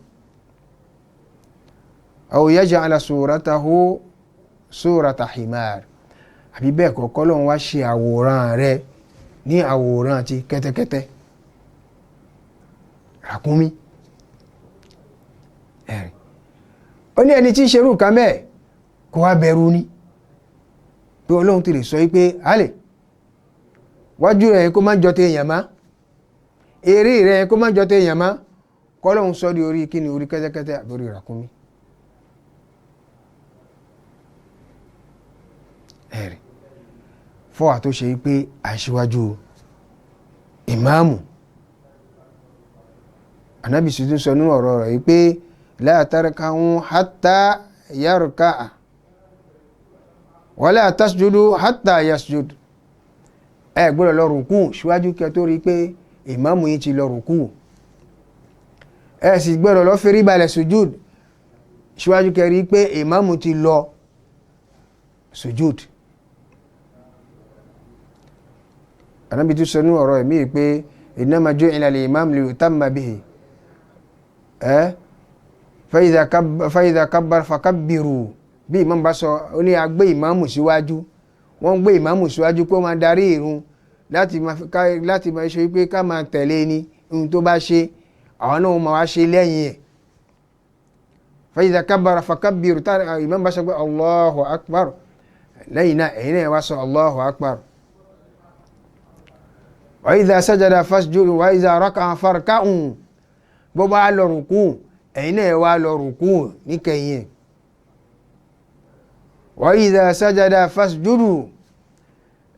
Aw yaj'ala suratahu surata himar, àbí bẹ́ẹ̀ kọ́, kọ́lọ́hún wá ṣe àwòrán rẹ ní àwòrán ti kẹ́tẹ́kẹ́tẹ́, ràkúnmí. Ẹ̀rìn ó ní ẹni tí ń ṣerú nǹkan bẹ́ẹ̀ kó wá bẹ̀rù ni pé Ọlọ́run ti lè sọ pé hálẹ̀ wájú rẹ̀ kó má jọ téèyàn má, eré rẹ̀ kó má jọ téèyàn má, kọ́lọ́hún sọ di orí kíni? Orí kẹ́tẹ́kẹ́tẹ́ àbí orí ràkúnmí. Ẹ̀rìn fọ́wà tó ṣe pé aṣíwájú ìmáàmù, Ànábì sì tún sọ nínú ọ̀rọ̀ rẹ̀ pé la tarka'u hatta yarka'a wala tasjudu hatta yasjud. Ẹ gbọ́dọ̀ lọ rùkú síwájú kí ẹ tó rí pé ìmáàmù yìí ti lọ rùkú, ẹ sì gbọ́dọ̀ lọ fẹ́rí balẹ̀ sujud síwájú kí ẹ rí pé ìmáàmù ti lọ sujud. Ànábì tún sọ nínú ọ̀rọ̀ ẹ̀mí pé innama ju'ila al-imam liyutamma bihi fa idha kabbara fakabbiru. Bí ìmáàmù bá sọ, ó ní a gbé ìmáàmù síwájú, wọ́n gbé ìmáàmù síwájú pé ó máa darí ìrun láti máa ṣe wípé ká máa tẹ̀lé ní ohun tó bá ṣe, àwọn náà máa wá ṣe lẹ́yìn ẹ̀. Fa idha kabbara fakabbiru, tá ìmáàmù bá sọ pé Allahu akbar, lẹ́yìn náà ẹ̀yin náà wá sọ Allahu akbar. Wa idha sajada fasjudu wa idha raka'a farka'u, bó bá lọ rùkú, ẹ̀yin náà wá lọ rùkú níkẹyìn. Wa idha sajada fasjudu,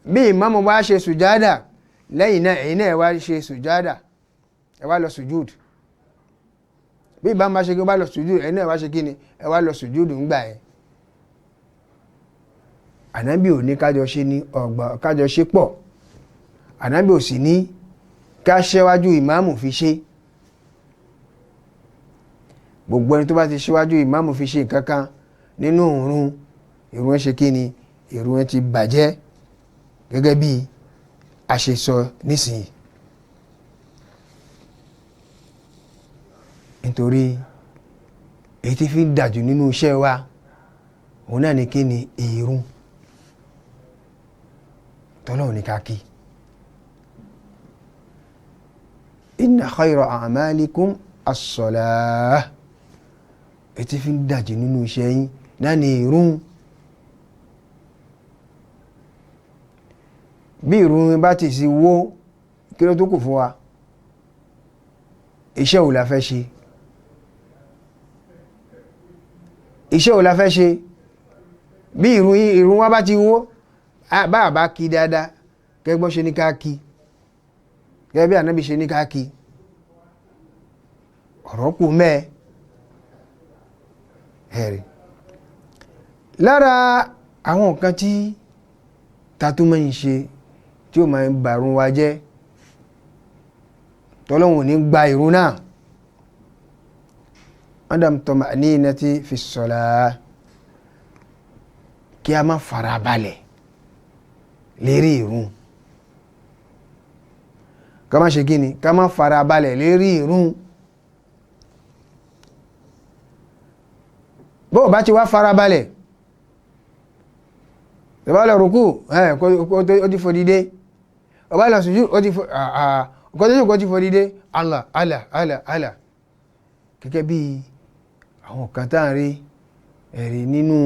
bí ìmáàmù bá ṣe sùjádà, lẹ́yìn náà ẹ̀yin náà wá ṣe sùjádà, ẹ wá lọ sùjúd. Bí ìmáàmù bá ṣe kí ó bá lọ sùjúd, ẹ̀yin náà wá ṣe kí ni? Ẹ wá lọ sùjúd ńgbà yẹn. Ànábì ò ní kájọ ṣe ní ọgbà kájọ ṣe pọ̀, Ànábì ò sì ní ká ṣẹ́wájú ìmáàmù fi ṣe. Gbogbo ẹni tó bá ti ṣíwájú ìmáàmù fi ṣe nǹkan kan nínú ìrun, ìrun ẹ̀ ṣe kí ni? Ìrun ẹ̀ ti bàjẹ́, gẹ́gẹ́ bí a ṣe sọ nísìnyí. Nítorí èyí tí fi ń dàjù nínú iṣẹ́ wa, òun náà ni kí ni? Ìrun tọ́lọ́hun ní ká kí. Inna khayra a'malikum as-salah, èyí tí fi ń dàjù nínú iṣẹ́ yín náà ni ìrun. Bí ìrun bá ti sì wó, kí ló tó kù fún wa? Iṣẹ́ wo la fẹ́ ṣe? Iṣẹ́ wo la fẹ́ ṣe bí ìrun wa bá ti wó? Bá a bá kí dáadáa gẹ́gẹ́ bó ṣe ní ká kí, gẹ́gẹ́ bí Ànábì ṣe ní ká kí, ọ̀rọ̀ kù mẹ́ẹ̀. Ẹ̀rí lára àwọn nǹkan tí ta tó máa ń ṣe tí ó máa ń bàrún wa jẹ́, tọ́lọ́hun ò ní gba ìrun náà, adam toma'ninati fi salah, kí a má farabalẹ̀ lérí ìrun. Ká má ṣe kí ni? Ká má farabalẹ̀ lérí ìrun. Bó o bá ti wá farabalẹ̀, tó bá lọ rùkú, ó ti fòdìdé, Ọba lọ sùjú, ó ti fò, ọkọ̀ tó jókòó ti fò dìde. Allah Allah Allah Allah. Gẹ́gẹ́ bí àwọn kan tá à ń rí ẹ̀rí nínú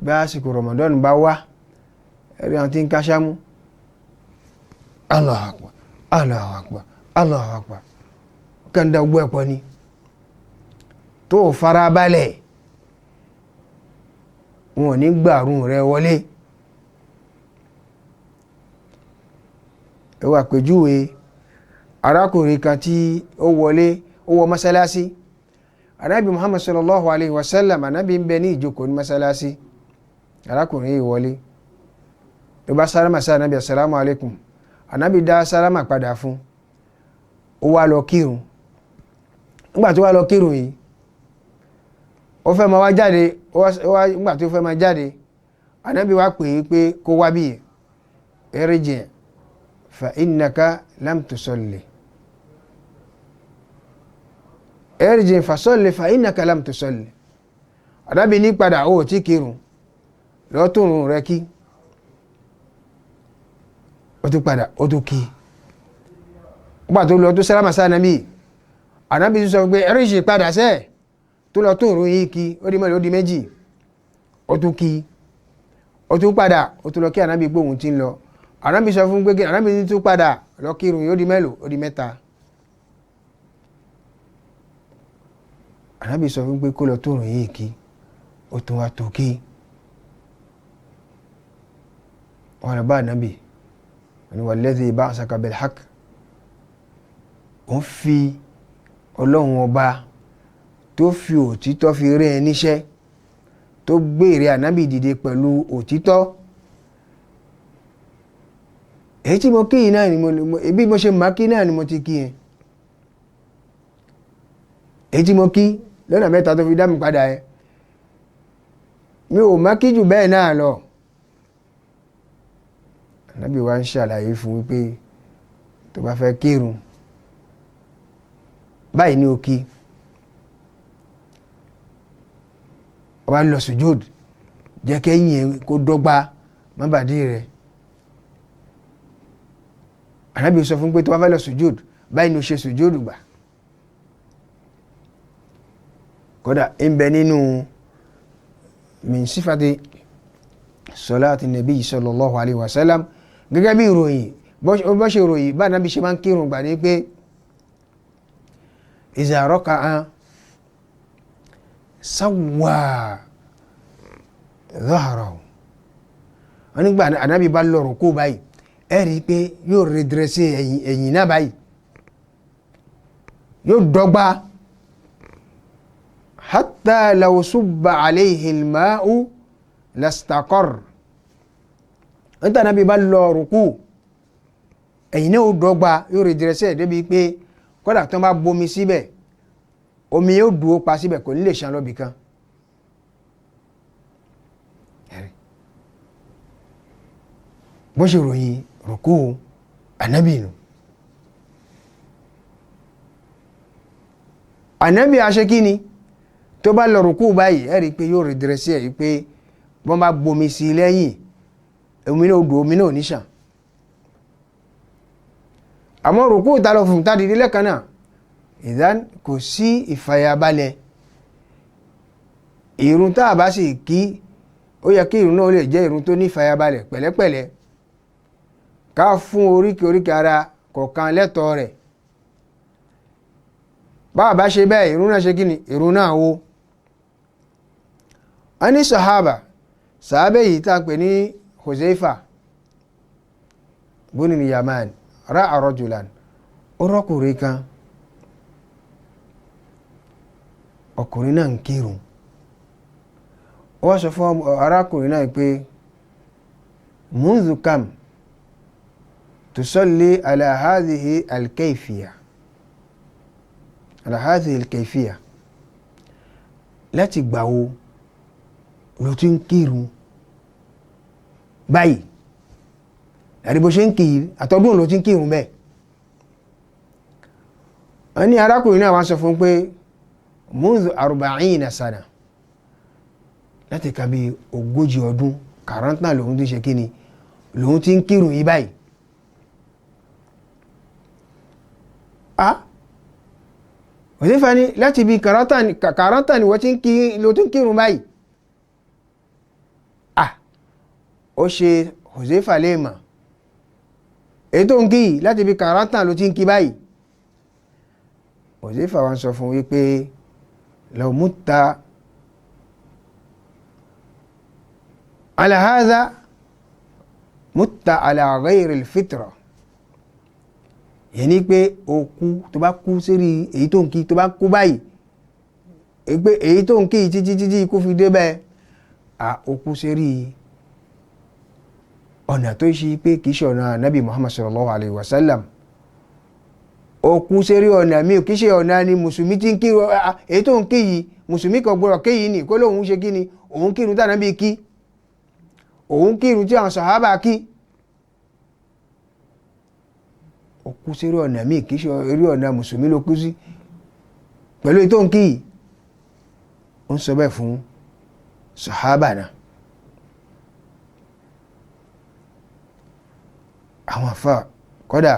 bí àsìkò Ramadan bá wá, ẹ̀rí àwọn tí ń káṣámú. Allahu Akbar, Allahu Akbar, Allahu Akbar. Kàn dá gbọ́ ẹ̀pọ̀ ni tó fara balẹ̀, wọn ò ní gbàrún rẹ wọlé. Ẹ wà pèjúwe arákùnrin kan tí ó wọlé, ó wọ mọ́sálásí. Anabi Muhammad sallallahu alayhi wa sallam, anabi ń bẹ ní ìjókòó ní mọ́sálásí. Arákùnrin yìí wọlé, ló bá sálámà sí anabi, assalamu alaikum. Anabi dá sálámà padà fún, ó wá lọ kírun. Nígbà tó wá lọ kírun yìí, ó fẹ́ máa wá jáde, nígbà tó fẹ́ máa jáde, anabi wá pè é pé kó wá bí irji' fa innaka lam tusalli, irji' fasalli fa innaka lam tusalli. Anabi ní padà, ó ti kírun, lọ́tùrún rẹ kí. Ó tún padà, ó tún kí. Nígbà tó lọ tó sálámà sí anabi, anabi tún sọ pé irji' padà sẹ́ẹ̀, tó lọ tó rún yìí kí. Ó di mẹ́rin, ó di méjì, ó tún kí. Ó tún padà, ó tún lọ kí anabi gbóhùn tí ń lọ. Anabi sọ fún gbégbé, anabi tún padà lọ kírun yìí, ó di mélòó? Ó di mẹ́ta. Anabi sọ fún pé kó lọ tó rún yìí kí, ó tún wá tó kí. Wọn lọ bá anabi wọn walladhi ba'athaka bil haqq, òun fi Ọlọ́run ọba tó fi òtítọ́ fi rẹ́ ẹ níṣẹ́, tó gbé ìrẹ́ ànábì dìde pẹ̀lú òtítọ́. Èyí tí mo kí yìí náà ni bí mo ṣe máa kí náà ni mo ti kí yẹn. Èyí tí mo kí lọ́nà mẹ́ta tó fi dá mi padà yẹn, mi ò má kí jù bẹ́ẹ̀ náà lọ. Ànábì wa ń ṣàlàyé fún wípé tó bá fẹ́ kírun báyìí ni ó kí. Ọba lọ sujud, jẹ́ kẹ́yìn ẹ̀ kó dọ́gba mọ́bàdí rẹ̀. Ànábì sọ fún pé tó bá fẹ́ lọ sujud báyìí ni ó ṣe sujud gbà. Kódà ń bẹ nínú min sífàtì salati nabi sallallahu alayhi wa sallam, gẹ́gẹ́ bí ìròyìn bó ṣe ròyìn bá ànábì ṣe máa ń kírun gbà ní pé iza raka'a sawwa dhahrahu. Wọ́n nígbà ànábì bá lọ rùkú báyìí, ẹ rí i pé yóò redressé ẹ̀yìn náà báyìí, yóò dọ́gba. Hatta law subba alayhi al-ma'u lastaqarr. Níta ànábì bá lọ rùkú, ẹ̀yìn náà ó dọ́gba, yóò redressé débi pé kódà tó bá bomi síbẹ̀, omi yóò dúró pa síbẹ̀, kò ní lè ṣàn lọ́bì kan. Bó ṣe ròyìn rùkú ànábì nù. Ànábì aṣekíni tó bá lọ rùkú báyìí, ẹ rí i pé yóò rí dírẹ́sì ẹ̀ pé wọ́n bá bomi sí i lẹ́yìn, omi náà dùn, omi náà ní ṣàn. Àmọ́ rùkú ta lọ fún ta dìde lẹ́ẹ̀kan náà, ìdán kò sí ìfàyàbalẹ̀. Ìrun tá a bá sì kí, ó yẹ kí ìrun náà lè jẹ́ ìrun tó ní ìfàyàbalẹ̀ pẹ̀lẹ́pẹ̀lẹ́, ká fún oríkèé oríkèé ara kọ̀ọ̀kan lẹ́tọ̀ọ́ rẹ̀. Bá a bá ṣe bẹ́ẹ̀, ìrun náà ṣe kí ni? Ìrun náà wó. A ní sàhábà, sàhábà yìí tá a pè ní Huzaifa bunu Yaman, ra'a rajulan, ó rọ́kùnrin kan, ọkùnrin náà ń kírun. Ó wá sọ fún arákùnrin náà pé munzu kam tusalli ala hadhihi alkayfiya, ala hadhihi alkayfiya, láti gbà wo ló ti ń kírun báyìí? Àrí bó ṣe ń kí àtọ́dún ló ti ń kírun bẹ́ẹ̀. Wọ́n ní arákùnrin náà wá sọ fún pé munzu arba'ina sana, láti ka bí 40 ọdún, 40 lòun ti ṣe kí ni, lòun ti ń kírun yìí báyìí. Ah, Huzaifa ní láti ibi kàrántà ni wọ́n ti ń kí ló tún kírun báyìí. Ah, ó ṣe Huzaifa léèmà, èyí tó ń kí láti ibi kàrántà ló ti ń kí báyìí. Huzaifa wa ń sọ fún wípé law mutta ala hadha mutta ala ghayri al-fitra. Yẹn ni pé o kú, tó bá kú sérí èyí tó ń kí, tó bá kú báyìí pé èyí tó ń kí títí títí ikú fi dé bẹ́ẹ̀, à o kú sérí ọ̀nà tó ṣe pé kì í ṣe ọ̀nà Nabi Muhammad sallallahu alayhi wa sallam. O kú sérí ọ̀nà mi kì í ṣe ọ̀nà ni mùsùlùmí ti ń kí èyí tó ń kí yìí, mùsùlùmí kan gbọ́dọ̀ kí yìí ni kó lóun ṣe kí ni òun kírun tí Ànábì kí, òun kírun tí àwọn sàhábà kí. Ó kú sí eré ọ̀nà míì, kì í ṣe eré ọ̀nà mùsùlùmí ló kú sí pẹ̀lú ètò ń kí yìí. Ó ń sọ bẹ́ẹ̀ fún sàhábà náà. Àwọn àfa kọ́dà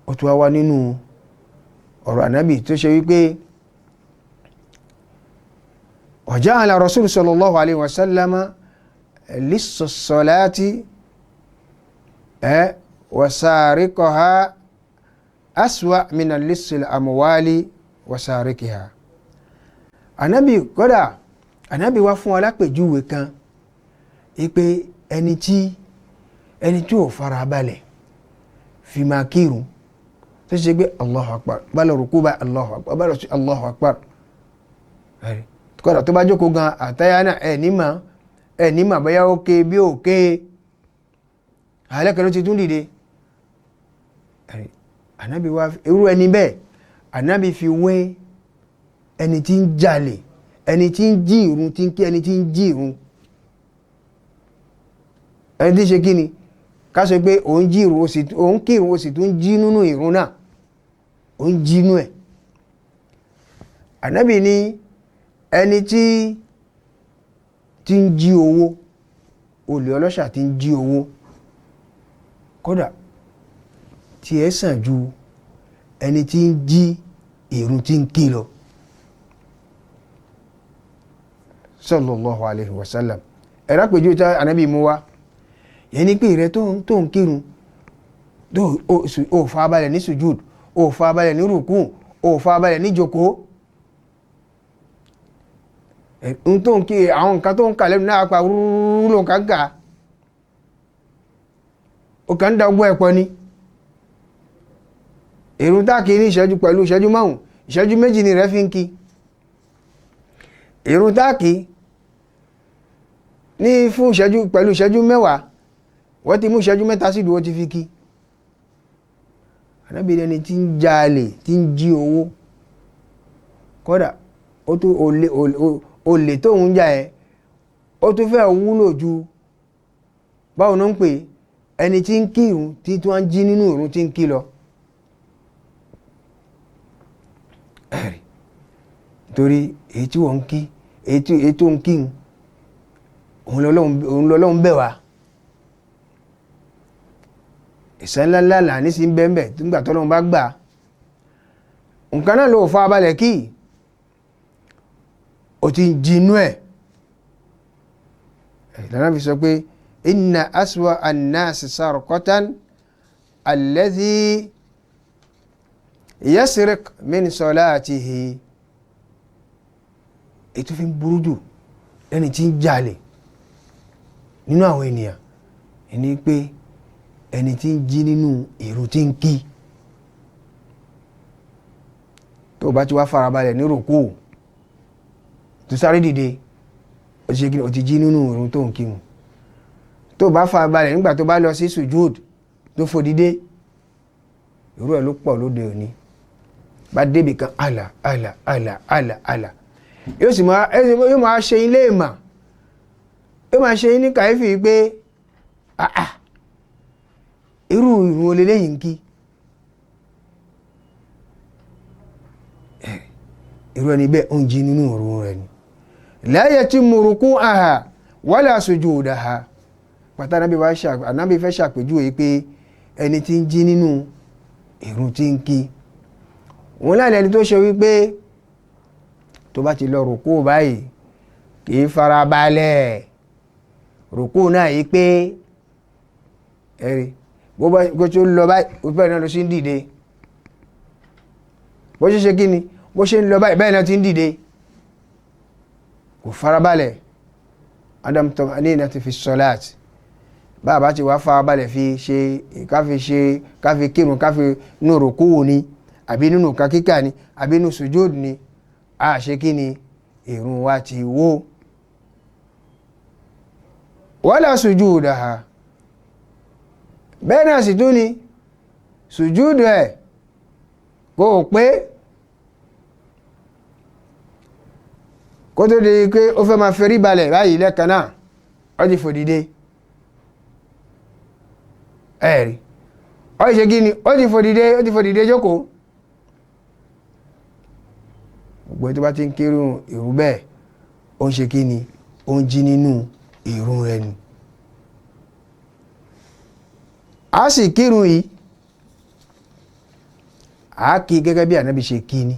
ó tún wá wá nínú ọ̀rọ̀ Ànábì tó ṣe wípé wa ja'ala Rasul sallallahu alayhi wa sallama lis-salati wasariqaha aswa min al-lissil amwali wasariqiha. Ànábì kódà Ànábì wá fún alápèjúwe kan ipe ẹni tí ò farabalẹ̀ fi máa kírun, tó ṣe pé Allahu akbar, bá lọ rùkú bá Allahu akbar, bá lọ sí Allahu akbar, kódà tó bá jókòó gan àtàyà náà ẹ̀ ní mà bóyá ó ké bí ó ké, àlẹ́kẹ̀ẹ́ ló ti tún dìde. Ànábì wá irú ẹni bẹ́ẹ̀, Ànábì fi wé ẹni tí ń jalè, ẹni tí ń jí ìrun, tí ń kí ẹni tí ń jí ìrun, ẹni tí ń ṣe kí ni ká sọ pé òun jí ìrun, òun kí ìrun, ó sì tún jí nínú ìrun náà, òun jí inú ẹ̀. Ànábì ní ẹni tí ń jí owó, olè ọlọ́ṣà tí ń jí owó, kódà tí ẹ sàn ju ẹni tí ń jí ìrun tí ń kí lọ. Sallallahu alayhi wa sallam. Ẹ̀rọ àpèjú tí Ànábì mú wá yẹn ni pé ìrẹ tó ń kírun, tó ò fa balẹ̀ ní sujud, ò fa balẹ̀ ní rùkún, ò fa balẹ̀ ní jókòó, n tó ń kí àwọn nǹkan tó ń kà lẹ́nu náà pa rúrú ló ń kà ń kà, ó kàn ń da ọgbọ́n ẹ̀pọ̀ ni. Ìrun táàkì ní ìṣẹ́jú pẹ̀lú ìṣẹ́jú márùn-ún, ìṣẹ́jú méjì ni rẹ̀ fi ń kí. Ìrun táàkì ní fún ìṣẹ́jú pẹ̀lú ìṣẹ́jú mẹ́wàá, wọ́n ti mú ìṣẹ́jú mẹ́ta sí ìdúró ti fi kí. Ànábì ẹni tí ń jalè, tí ń jí owó, kódà ó tún olè tóun jà ẹ́, ó tún fẹ́ wúlò ju báwo ló ń pè ẹni tí ń kírun tí tí wọ́n ń jí nínú ìrun tí ń kí lọ. Torí èyí tí wọ́n ń kí, èyí tó ń kírun, òun lọ́lọ́run bẹ̀ wá. Ìṣẹ́ ńlá ńlá là ní sí ń bẹ́ẹ̀ nígbà tọ́lọ́run bá gbà. Nǹkan náà ló fa abalẹ̀ kí o ti ń jinú ẹ̀. Ìlànà fi sọ pé inna aswa annasi sarqatan alladhi yasriq min salatihi. Ètò fi ń burú jù lẹ́ni tí ń jalè nínú àwọn ènìyàn ẹni pé ẹni tí ń jí nínú èrò tí ń kí. Tó o bá ti wá farabalẹ̀ ní rùkú tó sáré dìde, o ti ṣe kíni, o ti jí nínú èrò tó ń kírun. Tó o bá farabalẹ̀ nígbà tó bá lọ sí sujud tó fò dìde, irú ẹ̀ ló pọ̀ lóde òní. Bá débì kan àlà àlà àlà àlà àlà, yóò sì máa yóò máa ṣe ilé ìmà, yóò máa ṣe ní kàyéfì pé àà irú ìrun olè lẹ́yìn kí. Irú ẹni bẹ́ẹ̀ ó ń jí nínú ìrun rẹ̀ ni. La yatimmu ruku'aha wala sujudaha. Pàtàkì Ànábì wá Ànábì fẹ́ ṣàpèjúwe pé ẹni tí ń jí nínú ìrun tí ń kí, Òun náà lẹni tó ṣe wípé tó bá ti lọ rùkú báyìí kì í farabalẹ̀ rùkú náà yìí pé ẹ̀rí bó bá bó ṣe ń lọ báyìí bẹ́ẹ̀ náà ló ṣe ń dìde. Bó ṣe ṣe kí ni, bó ṣe ń lọ báyìí bẹ́ẹ̀ náà ti ń dìde, kò farabalẹ̀. Adam tọmọnìyàn ti fi sọláàtì bàbá ti wá farabalẹ̀ fi ṣe káfi ṣe káfi kírun káfi nù rùkú ni àbí nínú kakíkà ni àbí nínú sùjúd ni, a ṣe kí ni, ìrun wa ti wó. Wala sujudaha, bẹ́ẹ̀ náà sì tún ni sùjúdù ẹ̀ kò pé kó tó di pé ó fẹ́ máa ferí balẹ̀ báyìí lẹ́ẹ̀kan náà ó ti fò dìde. Ẹ̀rí ó ṣe kí ni, ó ti fò dìde, ó ti fò dìde jókòó. Gbogbo tó bá ti ń kírun ìrun bẹ́ẹ̀ ó ń ṣe kí ni, ó ń jí nínú ìrun rẹ̀ ni. A sì kírun yìí, a kí gẹ́gẹ́ bí ànábì ṣe kí ni,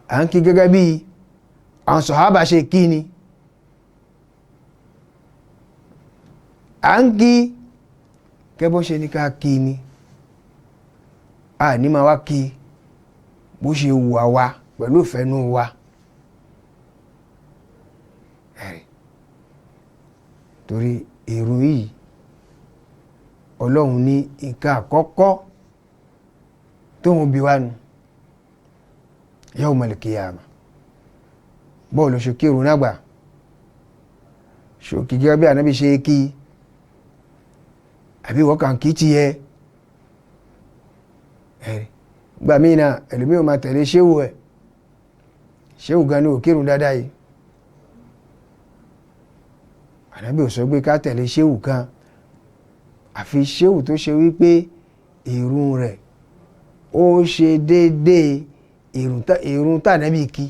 à ń kí gẹ́gẹ́ bí àwọn sọ̀hábà ṣe kí ni, à ń kí gẹ́gẹ́ bó ṣe ní ká kí ni. A ní máa wá kí bó ṣe wù wá pẹ̀lú ìfẹ́nú wa. Torí ìrun yìí Ọlọ́run ní nǹkan àkọ́kọ́ tóun bí wá nu yawmal qiyamah. Bọ́ọ̀lù ṣe kírun náà gbà ṣòkì gẹ́gẹ́ bí ànábì ṣe kí, àbí wọ́n kàn kí tiẹ̀. Gbà mí náà ẹlòmíì ò máa tẹ̀lé ṣéwù ẹ̀, ṣéwù gan ni ò kírun dáadáa yìí. Ànábì ò sọ pé ká tẹ̀lé ṣéwù kan, àfi ṣéwù tó ṣe wípé ìrun rẹ̀ ó ṣe déédéé ìrun tànábì kí.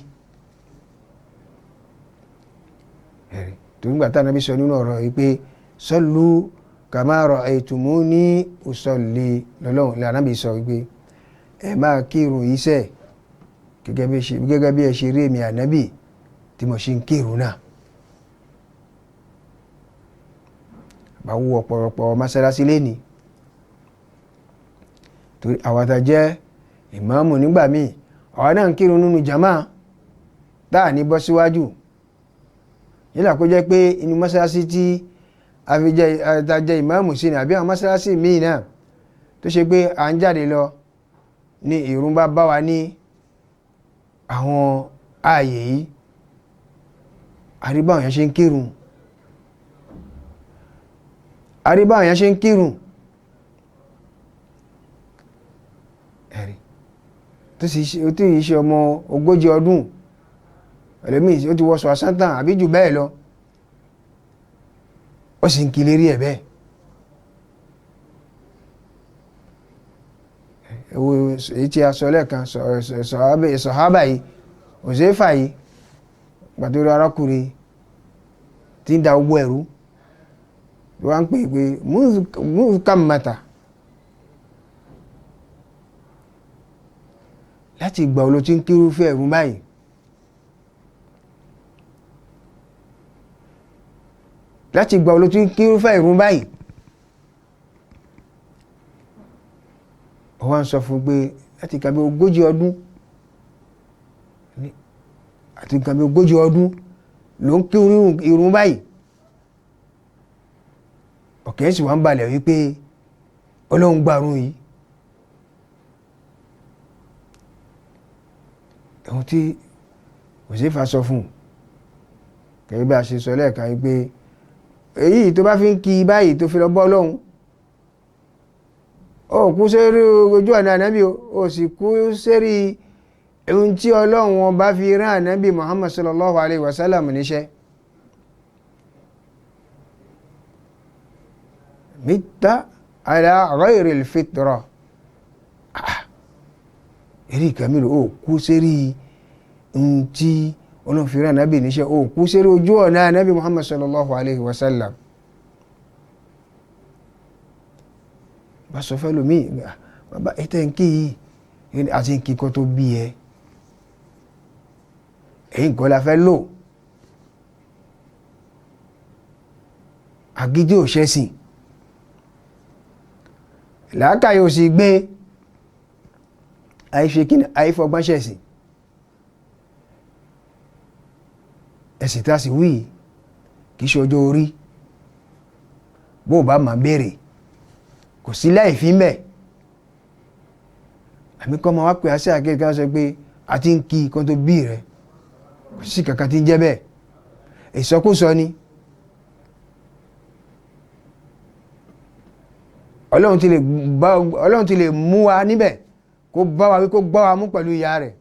Torí gbà tànábì sọ nínú ọ̀rọ̀ yìí pé sallu kama ra'aytumuni usalli, lọ́lọ́run lànábì sọ wípé ẹ máa kírun yìí sẹ́ gẹ́gẹ́ bí ẹ ṣe rí èmi ànábì tí mo ṣe ń kírun náà. Bá wú ọ̀pọ̀lọpọ̀ mọ́sálásí lẹ́ni, torí àwa tá jẹ́ ìmáàmù nígbà míì àwa náà ń kírun nínú jàmá tá à ní bọ́ síwájú. Yílà kó jẹ́ pé inú mọ́sálásí tí a fi jẹ́ ta jẹ́ ìmáàmù sí ni àbí àwọn mọ́sálásí míì náà tó ṣe pé à ń jáde lọ ní ìrun bá bá wa ní àwọn ààyè yìí, àríbá àwọn yẹn ṣe ń kírun, àríbá àwọn yẹn ṣe ń kírun. Ẹ̀rí tó sì tó yìí ṣe ọmọ 40 ọdún, ẹlòmíì ó ti wọṣọ àsántàn àbí jù bẹ́ẹ̀ lọ, ó sì ń kí lérí ẹ̀ bẹ́ẹ̀. Ewu èyí tí a sọ lẹ́ẹ̀kan, sọ̀hábà yìí, Huzaifa yìí, gbàdúrà arákùnrin tí ń da owó ẹ̀rú wọ́n ń pè pé múkàmàtà láti ìgbà wo ló ti ń kírúfẹ́ ẹ̀rú báyìí? Láti ìgbà wo ló ti ń kírúfẹ́ ẹ̀rú báyìí? Wọ́n sọ fún pé láti nǹkan bí 40 ọdún, àti nǹkan bí 40 ọdún ló ń kírú irun báyìí. Ọ̀kẹ́ sì wá ń balẹ̀ wípé Ọlọ́run gbàrún yìí. Ohun tí Huzaifa sọ fún un gẹ́gẹ́ bí a ṣe sọ lẹ́ẹ̀kan wípé èyí tó bá fi ń kí báyìí tó fi lọ bọ́ Ọlọ́run, ó kú sérí ojú ọ̀nà ànábì, ó sì kú sérí ohun tí Ọlọ́run wọn bá fi rán ànábì Muhammad sallallahu alayhi wa sallam níṣẹ́. Mitta ala ghayri al-fitra, eré ìkàmìlò, ó kú sérí ohun tí Ọlọ́run fi rán ànábì níṣẹ́, ó kú sérí ojú ọ̀nà ànábì Muhammad sallallahu alayhi wa sallam. Bá sọ fẹ́ lómi, bàbá ètò ẹ̀ ń kí yìí Àti ń kíkọ́ tó bí ẹ, èyí nǹkan la fẹ́ lò. Àgídí ò ṣẹ̀sìn, làákàyè ò sì gbé, àìṣe kí ni, àìfọgbọ́n ṣẹ̀sìn. Ẹ̀sìn tá a sì wí kì í ṣe ọjọ́ orí, bó o bá máa béèrè kò sí láì fi mẹ́. Àmì kọ́ máa wá pè á sí àkéèké ká sọ pé a ti ń kí kan tó bí rẹ, kò sí kankan tí ń jẹ́ bẹ́ẹ̀, ìsọkúsọ ni. Ọlọ́run ti lè mú wa níbẹ̀ kó bá wa wí, kó gbá wa mú pẹ̀lú ìyá rẹ̀.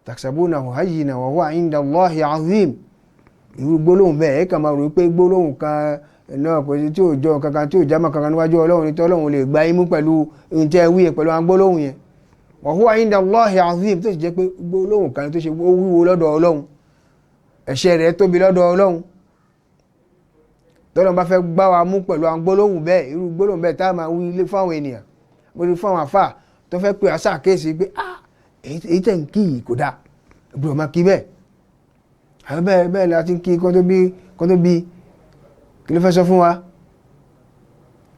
Taksabunahu hayyina wa huwa inda Allahi azim. Irú gbólóhùn bẹ́ẹ̀ ẹ̀ kàn máa rò pé gbólóhùn kan náà kò sí tí ò jọ kankan tí ò jámọ́ kankan níwájú Ọlọ́run ní tí Ọlọ́run lè gba imú pẹ̀lú ohun tẹ́ wí yẹn pẹ̀lú àwọn gbólóhùn yẹn. Wa huwa inda Allahi azim, tó sì jẹ́ pé gbólóhùn kan tó ṣe ó wúwo lọ́dọ̀ Ọlọ́run, ẹ̀ṣẹ̀ rẹ̀ tóbi lọ́dọ̀ Ọlọ́run. Tọ́lọ́run bá fẹ́ gbá wa mú pẹ̀lú àwọn gbólóhùn bẹ́ẹ̀, irú gbólóhùn bẹ́ẹ̀ tá a máa wí ilé fáwọn ènìyàn, mo rí fáwọn àfà tó fẹ́ pé àṣà kéèsì pé ah, èyí tẹ̀ ń kí yìí kò dáa, ìbúrò máa kí bẹ́ẹ̀. Àwọn bẹ́ẹ̀ bẹ́ẹ̀ la ti ń kí kó tó bí, kí ló fẹ́ sọ fún wa?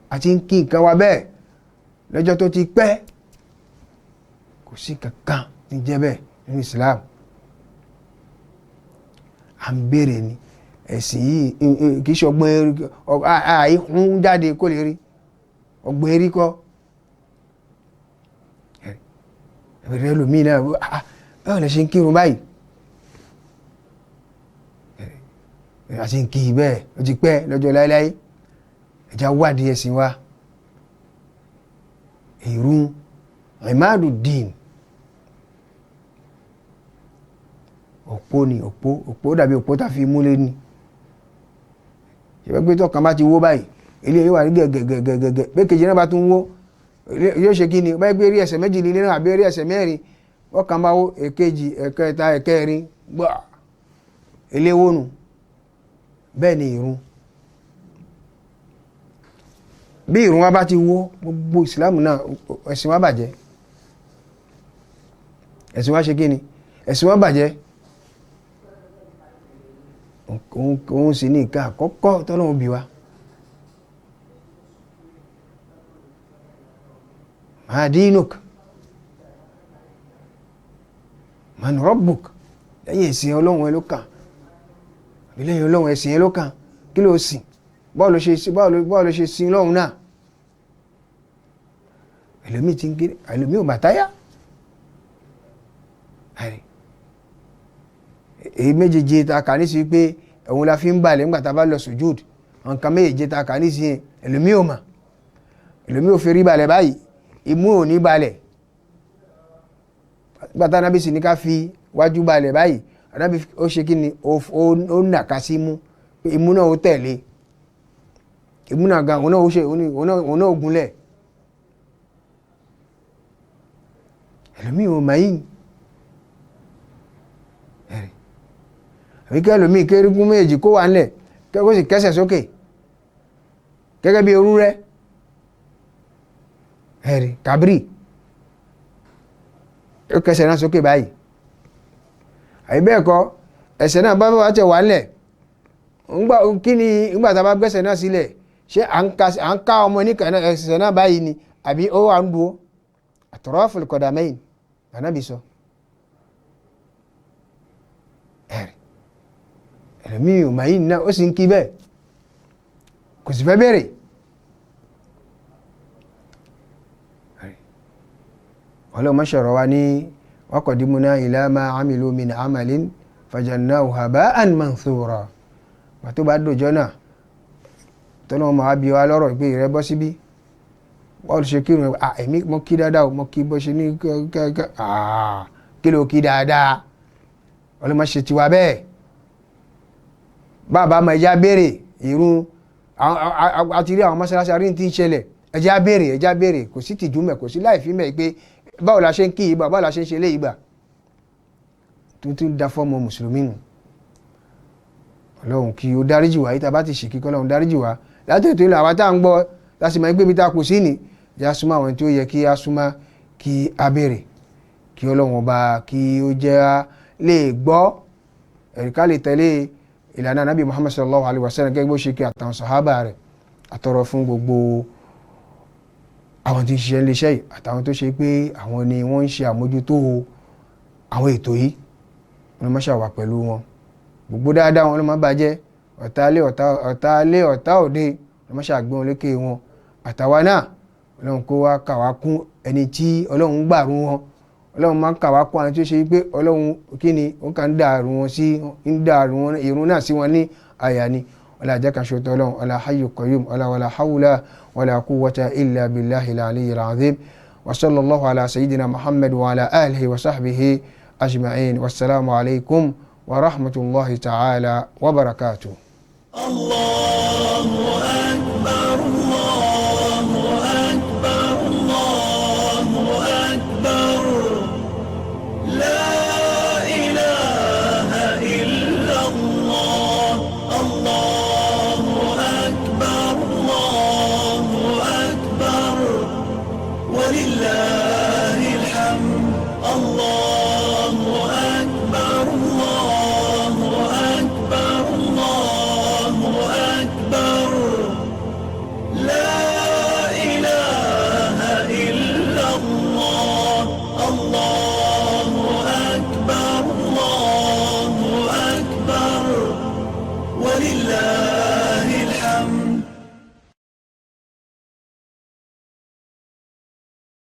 A ti ń kí nǹkan wa bẹ́ẹ̀ lọ́jọ́ tó ti pẹ́, kò sí kankan tí ń jẹ́ bẹ́ẹ̀ nínú Islam. À ń béèrè ni ẹ̀sìn yìí kì í ṣe ọgbọ́n àìhún jáde kó lè rí ọgbọ́n erí kọ́. Ẹ̀rẹ́ lómi náà báwo lè ṣe ń kírun báyìí? Àti ń kí bẹ́ẹ̀ ó ti pẹ́ lọ́jọ́ láéláé. Ẹ̀já wádìí ẹ̀sìn wa. Ìrun Imaduddin, òpó ni, òpó òpó dàbí òpó tá a fi múlé ni. Ìṣèpẹ́ pé tọkàn bá ti wó báyìí, ilé yóò wà ní gẹ̀gẹ̀gẹ̀gẹ̀gẹ̀, pé kejì náà bá tún wó yóò ṣe kí ni? Báyìí pé rí ẹsẹ̀ méjì lílé náà àbí rí ẹsẹ̀ mẹ́rin, ọkàn bá wó èkejì, ẹ̀kẹta, ẹ̀kẹrin, gbà eléwó nù. Bẹ́ẹ̀ ni ìrun. Bí ìrun wa bá ti wó, gbogbo ìsìlámù náà ẹ̀sìn wa bàjẹ́. Ẹ̀sìn wa ṣe kí ni? Ẹ̀sìn wa bàjẹ́. Òun sì ní nǹkan àkọ́kọ́ tọ́lọ́run bí wa. Ma dinuk, man rabbuk. Lẹ́yìn ẹ̀sìn Ọlọ́run ẹ ló kàn, àbí lẹ́yìn Ọlọ́run ẹ̀sìn ẹ ló kàn, kí ló sìn? Báwo ló ṣe sin Ọlọ́run náà? Ẹlòmíì ti ń gé, ẹlòmíì ò bàtáyà. Èyí méjèèjì ta kà ní sí pé òun la fi ń balẹ̀ nígbà tá a bá lọ sùjúd. Nǹkan méjèèjì ta kà ní sí yẹn, ẹlòmíì ò mà, ẹlòmíì ò fi rí balẹ̀ báyìí, imú ò ní balẹ̀. Nígbà tá Ànábì sì ní ká fi wájú balẹ̀ báyìí, Ànábì ó ṣe kí ni? Ó nàka sí imú, pé imú náà ó tẹ̀lé, imú náà gan òun náà ó ṣe, òun náà ó gúnlẹ̀. Ẹlòmíì ò mà yìí. Àbí kẹ́ ẹlòmíì kérúkún méjì kó wà nílẹ̀, kó sì kẹ́sẹ̀ sókè gẹ́gẹ́ bí ewúrẹ́, ẹ̀rí kàbírì, ó kẹsẹ̀ náà sókè báyìí. Àbí bẹ́ẹ̀ kọ́, ẹsẹ̀ náà bá wà tẹ̀ wà nílẹ̀, ńgbà kí ni ńgbà tá a bá gbẹ́sẹ̀ náà sílẹ̀, ṣé à ń ká ọmọ níkà ẹsẹ̀ náà báyìí ni àbí ó wà ń dúró? Atraful qadamayn Ànábì sọ. Ẹ̀rí ẹlòmíì ò máa yìí náà, ó sì ń kí bẹ́ẹ̀, kò sì fẹ́ bẹ̀rẹ̀. Ọlọ́run má ṣọ̀rọ̀ wa ní wa qadimna ila ma amilu min amalin fajalnahu haba'an manthura. Pàtó bá dòjọ́ náà tọ́lọ́run máa bí wa lọ́rọ̀ pé ìrẹ́ bọ́ síbí, bọ́ọ̀lù ṣe kírun ẹ̀, èmi mo kí dáadáa, mo kí bó ṣe ní kẹ́kẹ́, kí ló kí dáadáa? Ọlọ́run má ṣe tiwa bẹ́ẹ̀. Bàbá ma ẹja béèrè ìrun, àti rí àwọn mọ́ṣáláṣí àrí tí ń ṣẹlẹ̀, ẹja béèrè, ẹja béèrè, kò sí tìjú mẹ́, kò sí láì fi mẹ́ pé báwo la ṣe ń kí ìgbà, báwo la ṣe ń ṣe lé ìgbà tuntun da fọ́ọ̀mù mùsùlùmí nù. Ọlọ́run kí ó dáríjì wá, yìí tá a bá ti ṣì kíkọ́ Ọlọ́run dáríjì wá láti ètò ìlú àwa tá à ń gbọ́ láti máa gbé ibi tá a kù sí ni, ìjà súnmọ́ àwọn tí ó yẹ kí a súnmọ́, Kí a béèrè kí Ọlọ́run ọba kí ó jẹ́ lè gbọ́ ẹ̀rí, ká lè tẹ̀lé ìlànà Ànábì Muhammad sallallahu alayhi wa sallam gẹ́gẹ́ bó ṣe kí àtàwọn sàhábà rẹ̀. Àtọrọ fún gbogbo àwọn tí ń ṣiṣẹ́ iléeṣẹ́ yìí àtàwọn tó ṣe pé àwọn ni wọ́n ń ṣe àmójútó àwọn ètò yìí. Wọn máa ṣàwà pẹ̀lú wọn, gbogbo dáadáa wọn ló máa bàjẹ́, ọ̀tá ilé, ọ̀tá ilé, ọ̀tá òde wọn máa ṣàgbé wọn lékè wọn. Àtàwa náà, Ọlọ́run kó wá kà wá kún ẹni tí Ọlọ́run gbàrú wọn. Ọlọ́run máa ń kà wá kún àwọn tí ó ṣe pé Ọlọ́run kí ni ó kàn ń dàrú wọn sí, ń dàrú wọn ìrun náà sí wọn ní àyà ni. Ọlá jẹ́ kan ṣoṣo Ọlọ́run, ọlá hayyu qayyum, ọlá wàlá hawla wàlá quwwata illa billahi al-aliyyil azim. Wa sallallahu ala sayyidina Muhammad wa ala alihi wa sahbihi ajma'in. Wassalamu alaikum wa rahmatullahi ta'ala wa barakatuh. الله.